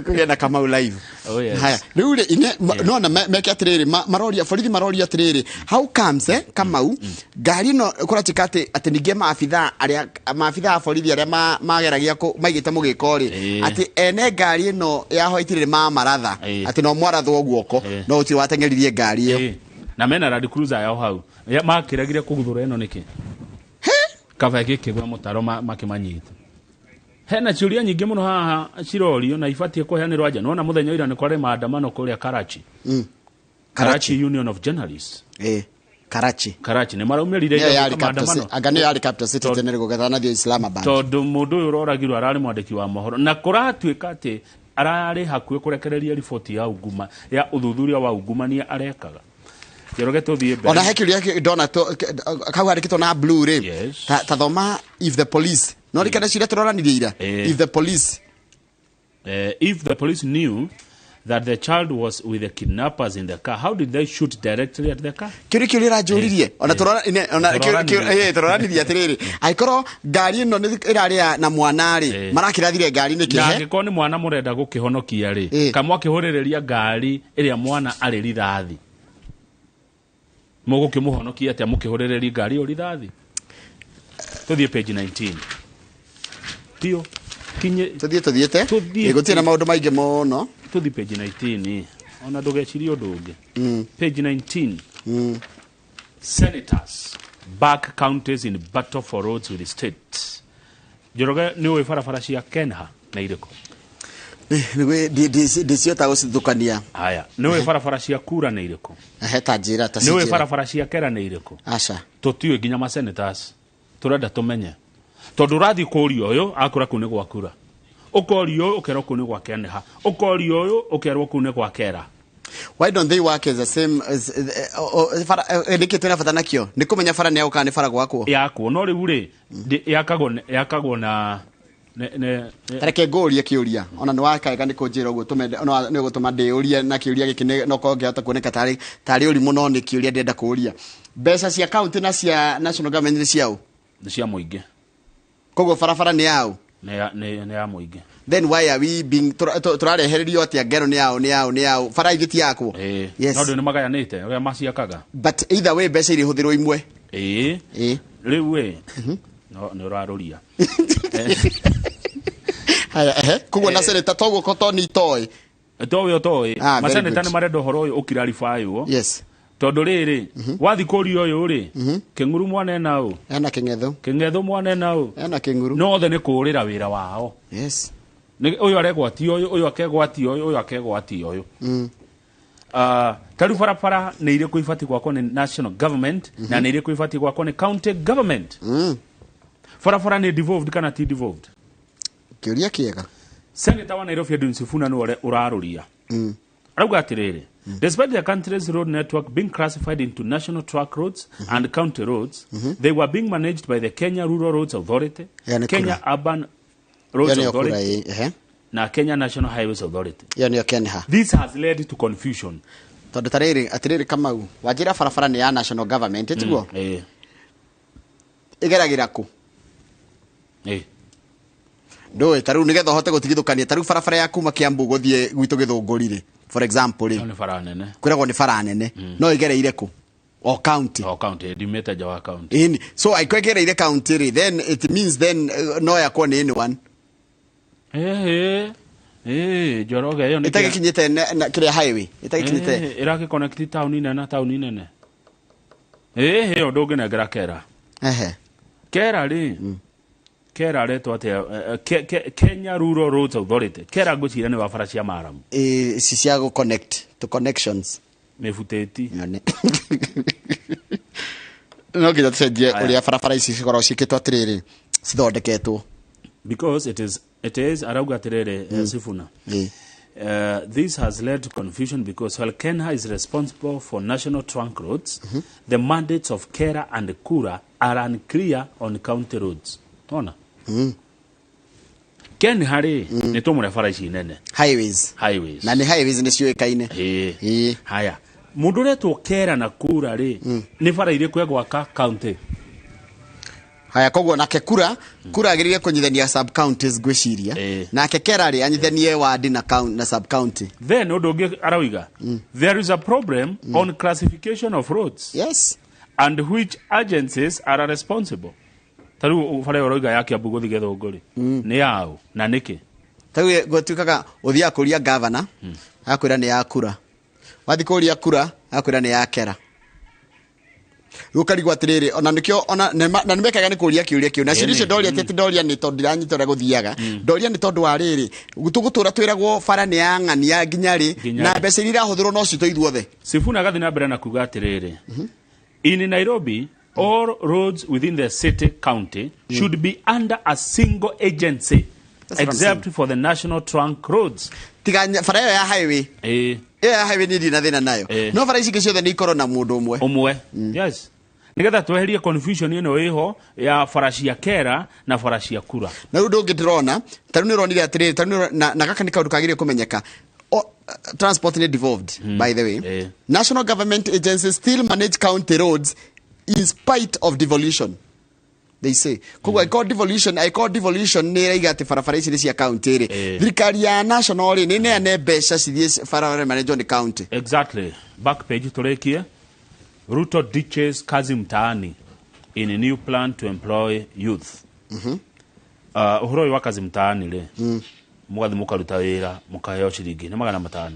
kũgĩa na Kamau live. Oh, yes. Haya, rĩu rĩ ine nona meke atĩrĩrĩ, maroria borithi, maroria atĩrĩrĩ, how comes, Kamau, ngari ĩno kũratuĩka atĩ ningĩ maabithaa arĩa, maabithaa a borithi arĩa mageragia maigĩte mũgĩko rĩ, atĩ ene ngari ĩno ya white rĩ mamaratha, atĩ no mwarathwo guoko, no gũtirĩ wateng'eririe ngari ĩyo. Na mena Land Cruiser yao hau. Makĩregire kũguthũra ĩno nĩkĩ? Kaba ĩgĩkĩgwa mũtaro makĩmanyita. Hena ciũria nyingĩ mũno haha cirorio na ibatiĩ kũheanĩrwo anja. Nĩwona mũthenya wa ira nĩ kwarĩ maandamano kũrĩa Karachi. Karachi Union of Journalists. Karachi. Karachi nĩ maraumĩrire Nĩyo ira yarĩ gwĩka capital maandamano. city, anga nĩyo yarĩ capital city tene rĩgũgetha nathio Islamabad. Tondũ mũndũ ũyũ ũroragirwo ararĩ mwandĩki wa mohoro na kũratuĩka atĩ ararĩ hakuhĩ kũrekereria riboti ya unguma ya ũthuthuria wa ungumania arekaga. Njoroge, tũthiĩ mbere. Ona he kĩũria ndona kau handĩkĩtwo na blue rĩ, ta thoma, if the police, no rikana ciũria tũroranirie ira. If the police If the police knew that the child was with the kidnappers in the car, how did they shoot directly at the car? Kĩũria kĩu rĩranjũririe ona ona tũroranirie atĩrĩrĩ, angĩkorwo ngari ĩno nĩ ĩrarĩ na mwana rĩ, marakĩrathire ngari nĩkĩ? Na He angĩkorwo nĩ mwana mũrenda gũkĩhonokia rĩ, kamwakĩhũrĩrĩria ngari ĩrĩa mwana arĩ rithathi, mũgũkĩmũhonokia atĩa mũkĩhũrĩrĩria ngari ĩyo rithathi? Tũthiĩ page 19 tio kinye. Tũthiĩ, tũthiĩte. Ĩ, gũtirĩ na maũndũ maingĩ mũno. Tũthiĩ page 19, ona ndũgecirie ũndũ ũngĩ. Page 19. Senators back counties in battle for roads with the state. Njoroge, nĩ ũĩ barabara cia Kenha na irĩkũ? Ndiciota gũcithukania. Haya, nĩ ũĩ barabara cia Kura nĩ irĩkũ? He, ta njĩra, ta Nĩ ũĩ cinjĩra. barabara cia Kera nĩ irĩkũ? Aca. Tũtiũĩ nginya ma senators. Tũrenda tũmenye tondũ ũrathiĩ kũria ũyũ akũra kũu nĩ gwa Kura, ũkoria ũyũ ũkerwo kũu nĩ gwa Kenha, ũkoria ũyũ ũkerwo kũu nĩ gwa Kera. Why don't they work as the same as bara nĩkĩ twĩna bata nakĩo nĩ kũmenya bara nĩ yaũ kana nĩ bara gwakwo? Yakwo, no rĩu rĩ, yakagwo na Tareke ngũrie kĩũria, ona nĩ wakaega nĩ kũnjĩra ũguo nĩ ũgũtũma ndĩũrie na kĩũria gĩkĩ no korwo ngĩhota kuoneka tarĩ ũrimũ, no nĩ kĩũria ndĩrenda kũũria. Mbeca cia county na cia national government nĩ ciaũ? Nĩ cia mũingĩ. Koguo barabara nĩ yaũ? Nĩ ya mũingĩ. Then why are we being tũrarehererio atĩa ngero nĩ yaũ, nĩ yaũ, nĩ yaũ, bara ingĩ ti yakwo? Yes. No ndũ nĩ magayanĩte ũrĩa maciakaga. But either way mbeca irĩhũthĩrwo imwe. Ĩĩ, rĩu ĩ, no nĩ ũrarũria. Haya, ehe, koguo na senator toguo ko to nĩ itoĩ. Toĩ ũtoĩ. Ah, very Maseneta good. nĩ marenda ũhoro ũyũ ũkiraribaywo. Tondũ rĩrĩ, wathiĩ kũria ũyũ rĩ, Kĩng'uru mwana ũ, ena Kĩng'etho. Kĩng'etho mwana ũ, ena Kĩng'uru. No othe nĩ kũũrĩra wĩra wao. Nĩ ũyũ aregwatia ũyũ, ũyũ akegwatia ũyũ, ũyũ akegwatia ũyũ. Ta rĩu barabara nĩ irĩkũ ibatiĩ gwakwo nĩ national government na nĩ irĩkũ ibatiĩ gwakwo nĩ county government? Barabara nĩ devolved kana ti devolved? Kĩũria kĩega. Senator wa Nairobi Edwin Sifuna nĩ ũrarũria. Arauga atĩrĩrĩ, despite the country's road network being classified into national truck roads and county roads, they were being managed by the Kenya Rural Roads Authority, Ĩyo nĩ Kenya kura. Urban Roads Ĩyo nĩyo kura. Authority Ĩ, ehe. Na Kenya National Highways Authority. Ĩyo nĩyo Kenha. This has led to confusion. Tondũ tarĩrĩ, atĩrĩrĩ Kamau, wanjĩra barabara nĩ ya national government, tiguo? Ĩĩ. Ĩgeragĩra kũ? Ĩĩ. Ndũĩ ta rĩu nĩgetha ũhote gũtigithũkania, ta rĩu barabara ya kuma Kiambu gũthiĩ gwitũ Gĩthũngũri rĩ, for example rĩ, Ĩyo nĩ bara nene. kwĩragwo nĩ bara nene, no ĩgereire kũ? O county. O county, ndimĩte nja wa county. Ĩni, so angĩkorwo ĩgereire county rĩ, then it means then no yakwo nĩ anyone. Ĩĩ ĩĩ, Njoroge, ĩyo nĩ Ĩtagĩkinyĩte kĩrĩa highway ĩtagĩkinyĩte. Ĩĩ, ĩragĩconnect taũni nene na taũni nene. Ĩĩ, ĩyo ndũngĩnengera Kera. Kera rĩ, Kera retwo atĩa? Kenya Rural Roads Authority, Kera ngwĩciria nĩ wa bara cia maramu. Ĩ, ici cia gũ connect to connections. Mĩbutĩti. Nyone no nginya tũcenjie Aya. ũrĩa barabara ici cikoragwo ciĩkĩtwo atĩrĩrĩ, cithondeketwo. Because it is arauga atĩrĩrĩ, Sifuna, this has led to confusion because while Kenha is responsible for national trunk roads, the mandates of Kera and Kura are unclear on county roads. Ona Kenha rĩ, nĩ tũmũre bara ici nene. Highways. Highways. Na nĩ highways nĩ ciũĩkaine. Ĩĩ. Haya, mũndũ ũretwo Kera na Kura rĩ, nĩ bara irĩkũ egwaka county? Haya, koguo nake Kura agĩrĩire kũnyithania sub counties ngwĩciria, nake Kera rĩ, anyithanie wadi na na sub county. Then ũndũ ũngĩ arauga, there is a problem on classification of roads and which agencies are responsible. Ta rĩu bara ĩyo ũroiga ya Kiambu gũthiĩ Gĩthũngũri nĩ yaũ na nĩkĩ? Tarĩu gũtuĩkaga ũthiaga kũria gavana, agakwĩra nĩ ya Kura, wathiĩ kũria Kura, agakwĩra nĩ ya Kera. Rĩu ũkarigwo atĩrĩrĩ, ona nĩkĩo ona na nĩmekaga nĩ kũria kĩũria kĩu na ciũria icio. Ndoria ti atĩ ndoria nĩ tondũ ndiranyita ũrĩa gũthiaga, ndoria nĩ tondũ wa rĩrĩ, tũgũtũra twĩragwo bara nĩ ya ng'ania nginya rĩ? Nginya Na rĩ? mbeca iria irahũthĩrwo no citũ ithuothe. Sifuna agathiĩ na mbere na kuga atĩrĩrĩ, In Nairobi, all roads within the city county should be under a single agency. That's what I'm Except for the national trunk roads. Tiga bara ĩyo ya highway. Ĩĩ. Ĩyo ya highway niĩ ndirĩ na thĩna nayo. Ĩĩ. No bara ici ingĩ ciothe nĩ ikorwo na mũndũ ũmwe. Ũmwe. Yes. Nĩgetha tweherie confusion ĩno ĩho ya bara cia kera na bara cia kura. Na rĩu ũndũ ũngĩ ndĩrona, ta rĩu nĩ ũronire atĩrĩrĩ, ta rĩu na gaka nĩ kaũndũ kagĩrĩire kũmenyeka. Transport nĩ devolved, by the way. National government agencies still manage county roads in spite of devolution. They say. Koguo angĩkorwo devolution nĩ ĩraiga atĩ barabara ici nĩ cia county rĩ, thirikari ya national rĩ, nĩ ĩneane mbeca cithiĩ barabara managed nĩ county. Exactly. Back page tũrĩkie. Ruto ditches Kazi Mtaani in a new plan to employ youth. Ũhoro ũyũ wa Kazi Mtaani rĩ, mũgathiĩ mũkaruta wĩra mũkaheo ciringi nĩ 500.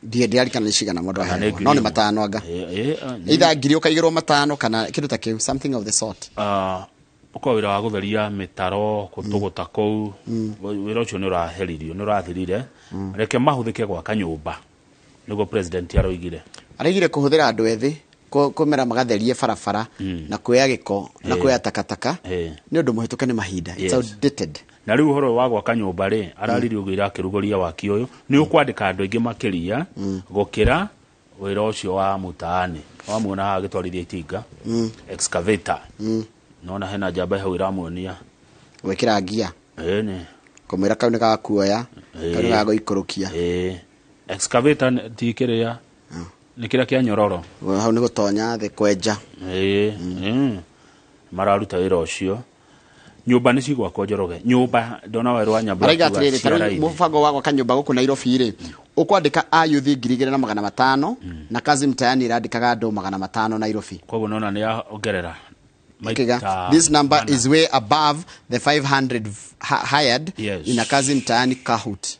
Ndiĩ ndĩrarikana nĩ cigana mũndũ Kana nĩ aheagwo. ngiri No nĩ ĩmwe. 500 anga. Either ngiri ũkaigĩrwo 500 kana kĩndũ ta kĩu, something of the sort. Ũkorwo wĩra wa gũtheria mĩtaro gũtũgũta kũu, wĩra ũcio nĩ ũraheririo, nĩ ũrathirire. Reke mahũthĩke gwaka nyũmba, nĩguo president aroigire. Araigire kũhũthĩra andũ ethĩ kũmera magatherie barabara na kuoya gĩko na kuoya takataka nĩ ũndũ mũhĩtũke nĩ mahinda. It's Yes. outdated. Na rĩu ũhoro wa gwaka nyũmba rĩ, araririe ũguo irakĩrugũria waki ũyũ nĩ ũkwandĩka andũ aingĩ makĩria gũkĩra wĩra ũcio wa mtaani. Wamuona haha agĩtwarithia itinga, excavator. Nona hena njamba hau ĩramuonia gwĩkĩra ngia. Ĩĩ, nĩ. Kũmwĩra kau nĩ gakuoya, kau nĩ gagũikũrũkia. Ĩĩ. Excavator ti kĩrĩa, nĩ kĩrĩa kĩa nyororo. Hau nĩ gũtonya thĩ kwenja. Ĩĩ. Mararuta wĩra ũcio. Nyũmba nĩ cigwakwo Njoroge. Nyũmba ndona werũ wa Nyambura Araiga akiuga atĩrĩrĩ, ta rĩu cia raithi. mũbango wa gwaka nyũmba gũkũ Nairobi rĩ, ũkwandĩka ayuthi 2500 na Kazi Mtaani ĩrandĩkaga andũ 500 Nairobi. Koguo nona nĩ ongerera. Maita Maita this number mana. is way above the 500 hired Yes. in a Kazi Mtaani cohort.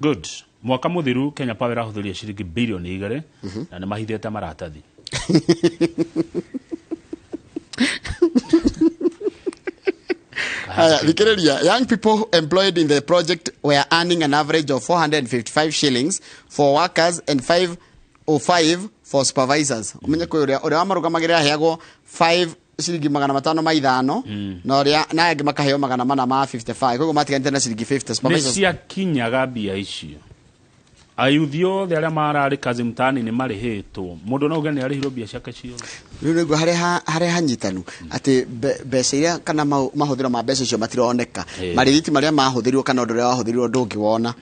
Good. Mwaka mũthiru Kenya Power ĩrahũthĩrire ciringi bilioni 2 na nĩ mahithĩte maratathi. Haya, thikĩrĩria, young people employed in the project were earning an average of 455 shillings for workers and 505 for supervisors. Umenye kwĩ ũrĩa wamarũgamagĩrĩra aheagwo 5 ciringi 505 na ũrĩa na angĩ makaheo 455. Koguo matiganĩte na ciringi 50 Nĩ supervisors. ciakinyaga mbia icio. Ayuthi othe arĩa mararĩ Kazi Mtaani nĩ marĩhĩtwo. Mũndũ no uge nĩ arĩhirwo mbia ciake ciothe. Rĩu nĩguo harĩa hanyitanu atĩ mbeca iria kana mahũthĩro ma mbeca icio matironeka. Marĩthiti marĩa mahũthĩrirwo kana ũndũ ũrĩa wahũthĩrirwo ndũngĩwona.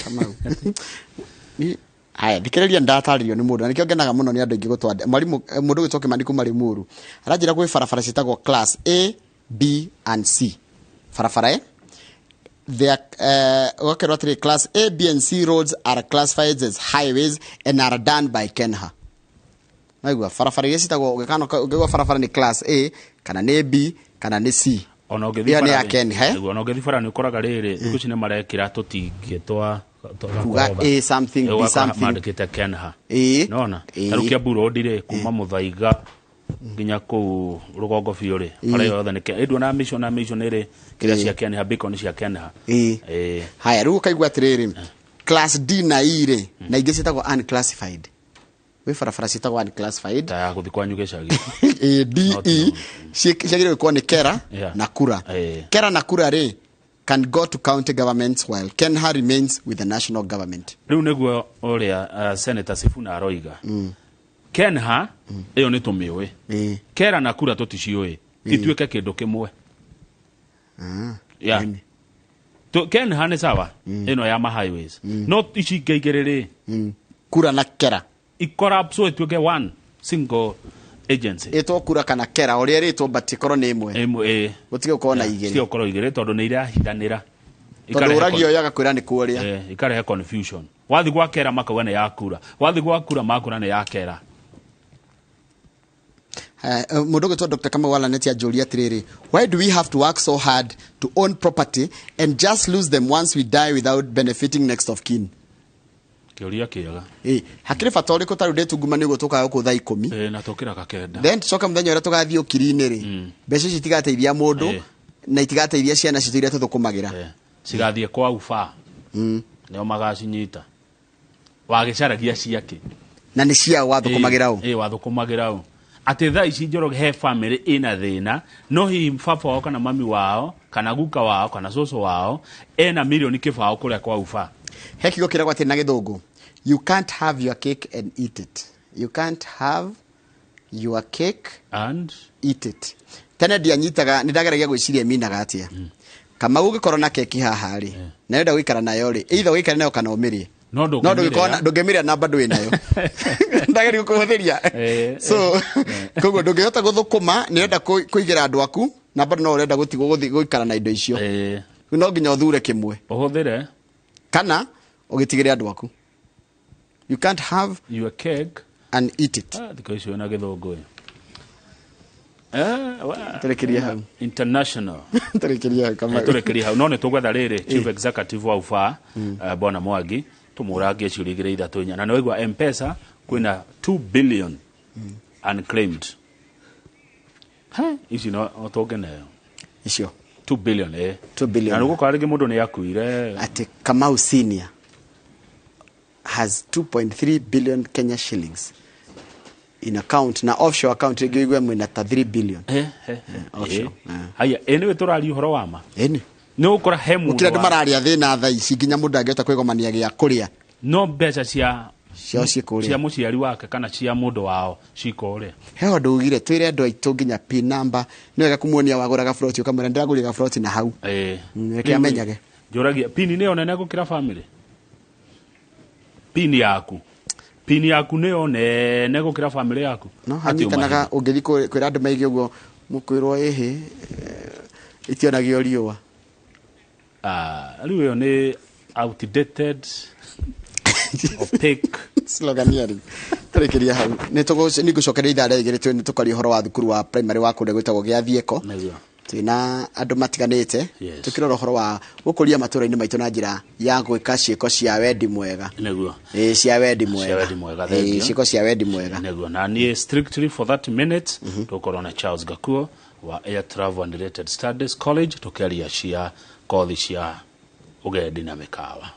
Kamau. Haya, thikĩrĩria ndatarĩrio nĩ mũndũ na nĩkĩo ngenaga mũno nĩ andũ aingĩ gũtwandĩ. Mwarimũ, mũndũ ũgwĩtwo Kĩmani kuma Limuru aranjĩra kwĩ barabara ciĩtagwo class A, B and C. Barabara E ũgakerwo atĩrĩ, class A, B and C roads are classified as highways and are done by KENHA. Naigua barabara iria ciĩtagwo, ũngĩgwa barabara nĩ class A kana nĩ B kana nĩ C. Ona ũngĩthiĩ Ĩyo nĩ ya bara rĩ, KENHA, eh? nĩguo, ona ũngĩthiĩ bara nĩ ũkoraga rĩrĩ, thikũ ici nĩ marekĩra tũtingĩ twa Kuga gakoroba. A something, B Ũgakora something. mandĩkĩte KENHA. Ĩĩ. Nona? Ĩĩ. Ta rĩu Kiambu Road rĩ, kuma Mũthaiga nginya kũu rũgongo biũ rĩ, bara ĩyo yothe nĩ Ken-, ĩnduona mission na mission ĩrĩ kĩrĩa cia KENHA, beacon cia KENHA. Ĩĩ. Haya, rĩu ũkaigua atĩrĩrĩ, class D na E rĩ, na ingĩ ciĩtagwo unclassified. Gwĩ barabara ciĩtagwo unclassified. Ta ya gũthiĩ kwanyu gĩcagi. Ĩĩ, D, E, ciagĩrĩirwo gũkorwo nĩ Kera na Kura. Kera na Kura rĩ, can go to county governments while KENHA remains with the national government. Rĩu nĩguo ũrĩa Senator Sifuna aroiga. KENHA ĩyo nĩ tũmĩũĩ. Kera na Kura tũticiũĩ. Ituĩke kĩndũ kĩmwe. Yeah. KENHA nĩ sawa, ĩno ya ma highways. No ici ingĩ igĩrĩ rĩ, Kura na Kera. Ikorapswo ituĩke one single agency. Ĩtwo Kura kana Kera, ũrĩa ĩrĩtwo but ĩkorwo nĩ ĩmwe. Ĩmwe, ĩĩ. Gũtige gũkorwo na Yeah, igĩrĩ. Citige gũkorwo igĩrĩ tondũ nĩ irahithanĩra. Tondũ Ikarehe ũragia ũyũ agakwĩra nĩ kũrĩa. Ikarehe confusion. Wathiĩ gwa Kera makauga nĩ ya Kura. Wathiĩ gwa Kura makauga nĩ ya Kera. Mũndũ ũgwĩtwo Dr. Kamau wa Lanet anjũria atĩrĩrĩ, why do we have to work so hard to own property and just lose them once we die without benefiting next of kin? Kĩũria kĩega. Ĩ, hakĩrĩ bata ũrĩkũ ta rĩu ndĩ tunguma nĩ ũguo tũkaga gũkũ thaa 10? Ĩ, na tũkĩraga 9. Then tũcoke mũthenya ũrĩa tũgathiĩ ũkiri-inĩ rĩ, mbeca ici itigateithia mũndũ, na itigateithia ciana citũ iria tũthũkũmagĩra. Cigathiĩ kwa uba. Nĩo magacinyita. Wagĩcaragia ciake. Na nĩ ciao wathũkũmagĩra ũ? Ĩ wathũkũmagĩra ũ? Atĩ thaa ici Njoroge he family ĩna thĩna, no hihi baba wao kana mami wao kana guka wao kana cũcũ wao ena milioni kĩbaũ kũrĩa kwa uba. He kiugo kĩragwo atĩ na gĩthũngũ, you can't have your cake and eat it. You can't have your cake and eat it. Tene ndianyitaga, nĩ ndageragia gwĩciria minaga atĩa. Kamau ũngĩkorwo na keki haha rĩ, na ũrenda gũikara nayo rĩ, either ũgĩikare nayo kana ũmĩrĩe. No No ndũngĩmĩrĩa na bado wĩ nayo. Ndageria gũkũhũthĩria. So koguo ndũngĩhota gũthũkũma, nĩ ũrenda kũigĩra andũ aku na bado no ũrenda gũtigwo gũthiĩ gũikara na indo icio. No nginya ũthure kĩmwe. Ũhũthĩre kana ũgĩtigĩre andũ aku. You can't have your cake and eat it. Thikũ icio na gĩthũngũ. Tũrekerie hau. International. Tũrekerie hau Kamau. Tũrekerie hau. No nĩ tũgwetha rĩrĩ Chief Executive wa UFA, Bwana Mwangi, tũmũrangie ciũria igĩrĩ ithatũ inya. Na nĩ waigua M-Pesa kwĩna 2 billion unclaimed. Ici no tũngeneo. Icio. 2 billion 2 billion. Na nĩgũkorwo rĩngĩ mũndũ nĩ akuire. Atĩ Kamau Senior has 2.3 billion Kenya shillings in account, na offshore account rĩngĩ ũigue mwĩna ta 3 billion. Offshore. Haya, anyway tũraria ũhoro wa ma. Ĩni. Nĩ ũgũkora he mũndũ. Gũkĩra andũ mararia thĩna thaa ici nginya mũndũ angĩhota kwĩgomania gĩa kũrĩa. No mbeca cia ciao cikũrĩa. Cia mũciari wake kana cia mũndũ wao cikũrĩa. He ũndũ ugire twĩre andũ aitũ nginya pin number, nĩ wega kũmuonia wagũra gaburoti ũkamwĩra ndĩragũrire gaburoti na hau. Reke amenyage. Njũragia pin nĩyo nene gũkĩra family. Pin yaku. Pin yaku nĩyo nene gũkĩra family yaku. No hanyitanaga ũngĩthiĩ kwĩra andũ maige ũguo mũkwĩrwo ĩhĩ itionagio riũa. Rĩu ĩyo nĩ outdated opaque sloganeering. Tũrĩkĩria hau. Nĩ ngũcokeria ithaa rĩa igĩrĩ nĩ tũkaria ũhoro wa thukuru wa primary wa kũrĩa gwĩtagwo Gĩathiĩko. Twĩna andũ matiganĩte tũkĩrora ũhoro wa gũkũria matũũra-inĩ maitũ na njĩra ya gwĩka ciĩko cia wendi mwega. Nĩguo. Cia wendi mwega. Cia wendi mwega. Ciĩko cia wendi mwega. Nĩguo. Na niĩ strictly for 30 minutes tũkorwo na Charles Gakuo wa Air Travel and Related Studies College tũkĩaria cia kothi cia ũgendi na mĩkawa.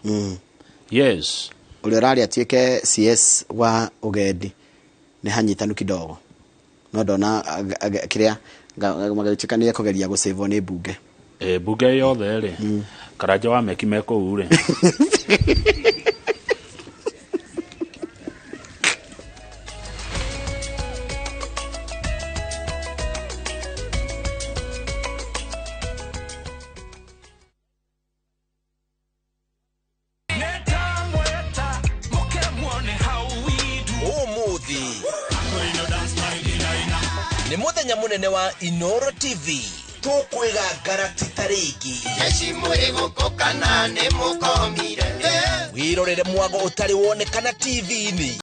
Yes. Ũrĩa ũraria atuĩke CS wa ũgendi nĩ hanyitanu kidogo. No ndona kĩrĩa magĩtuĩka nĩ ekũgeria gũcĩvwo nĩ mbunge. Mbunge yothe rĩ, Karanja wa meki me kũu rĩ. Nĩ mũthenya mũnene wa Inoro TV tũkwĩga ngarati tarĩngĩ. Jeshi mwĩ gũkũ kana nĩ mũkomire. Wĩrorere mwago ũtarĩ wonekana TV-inĩ.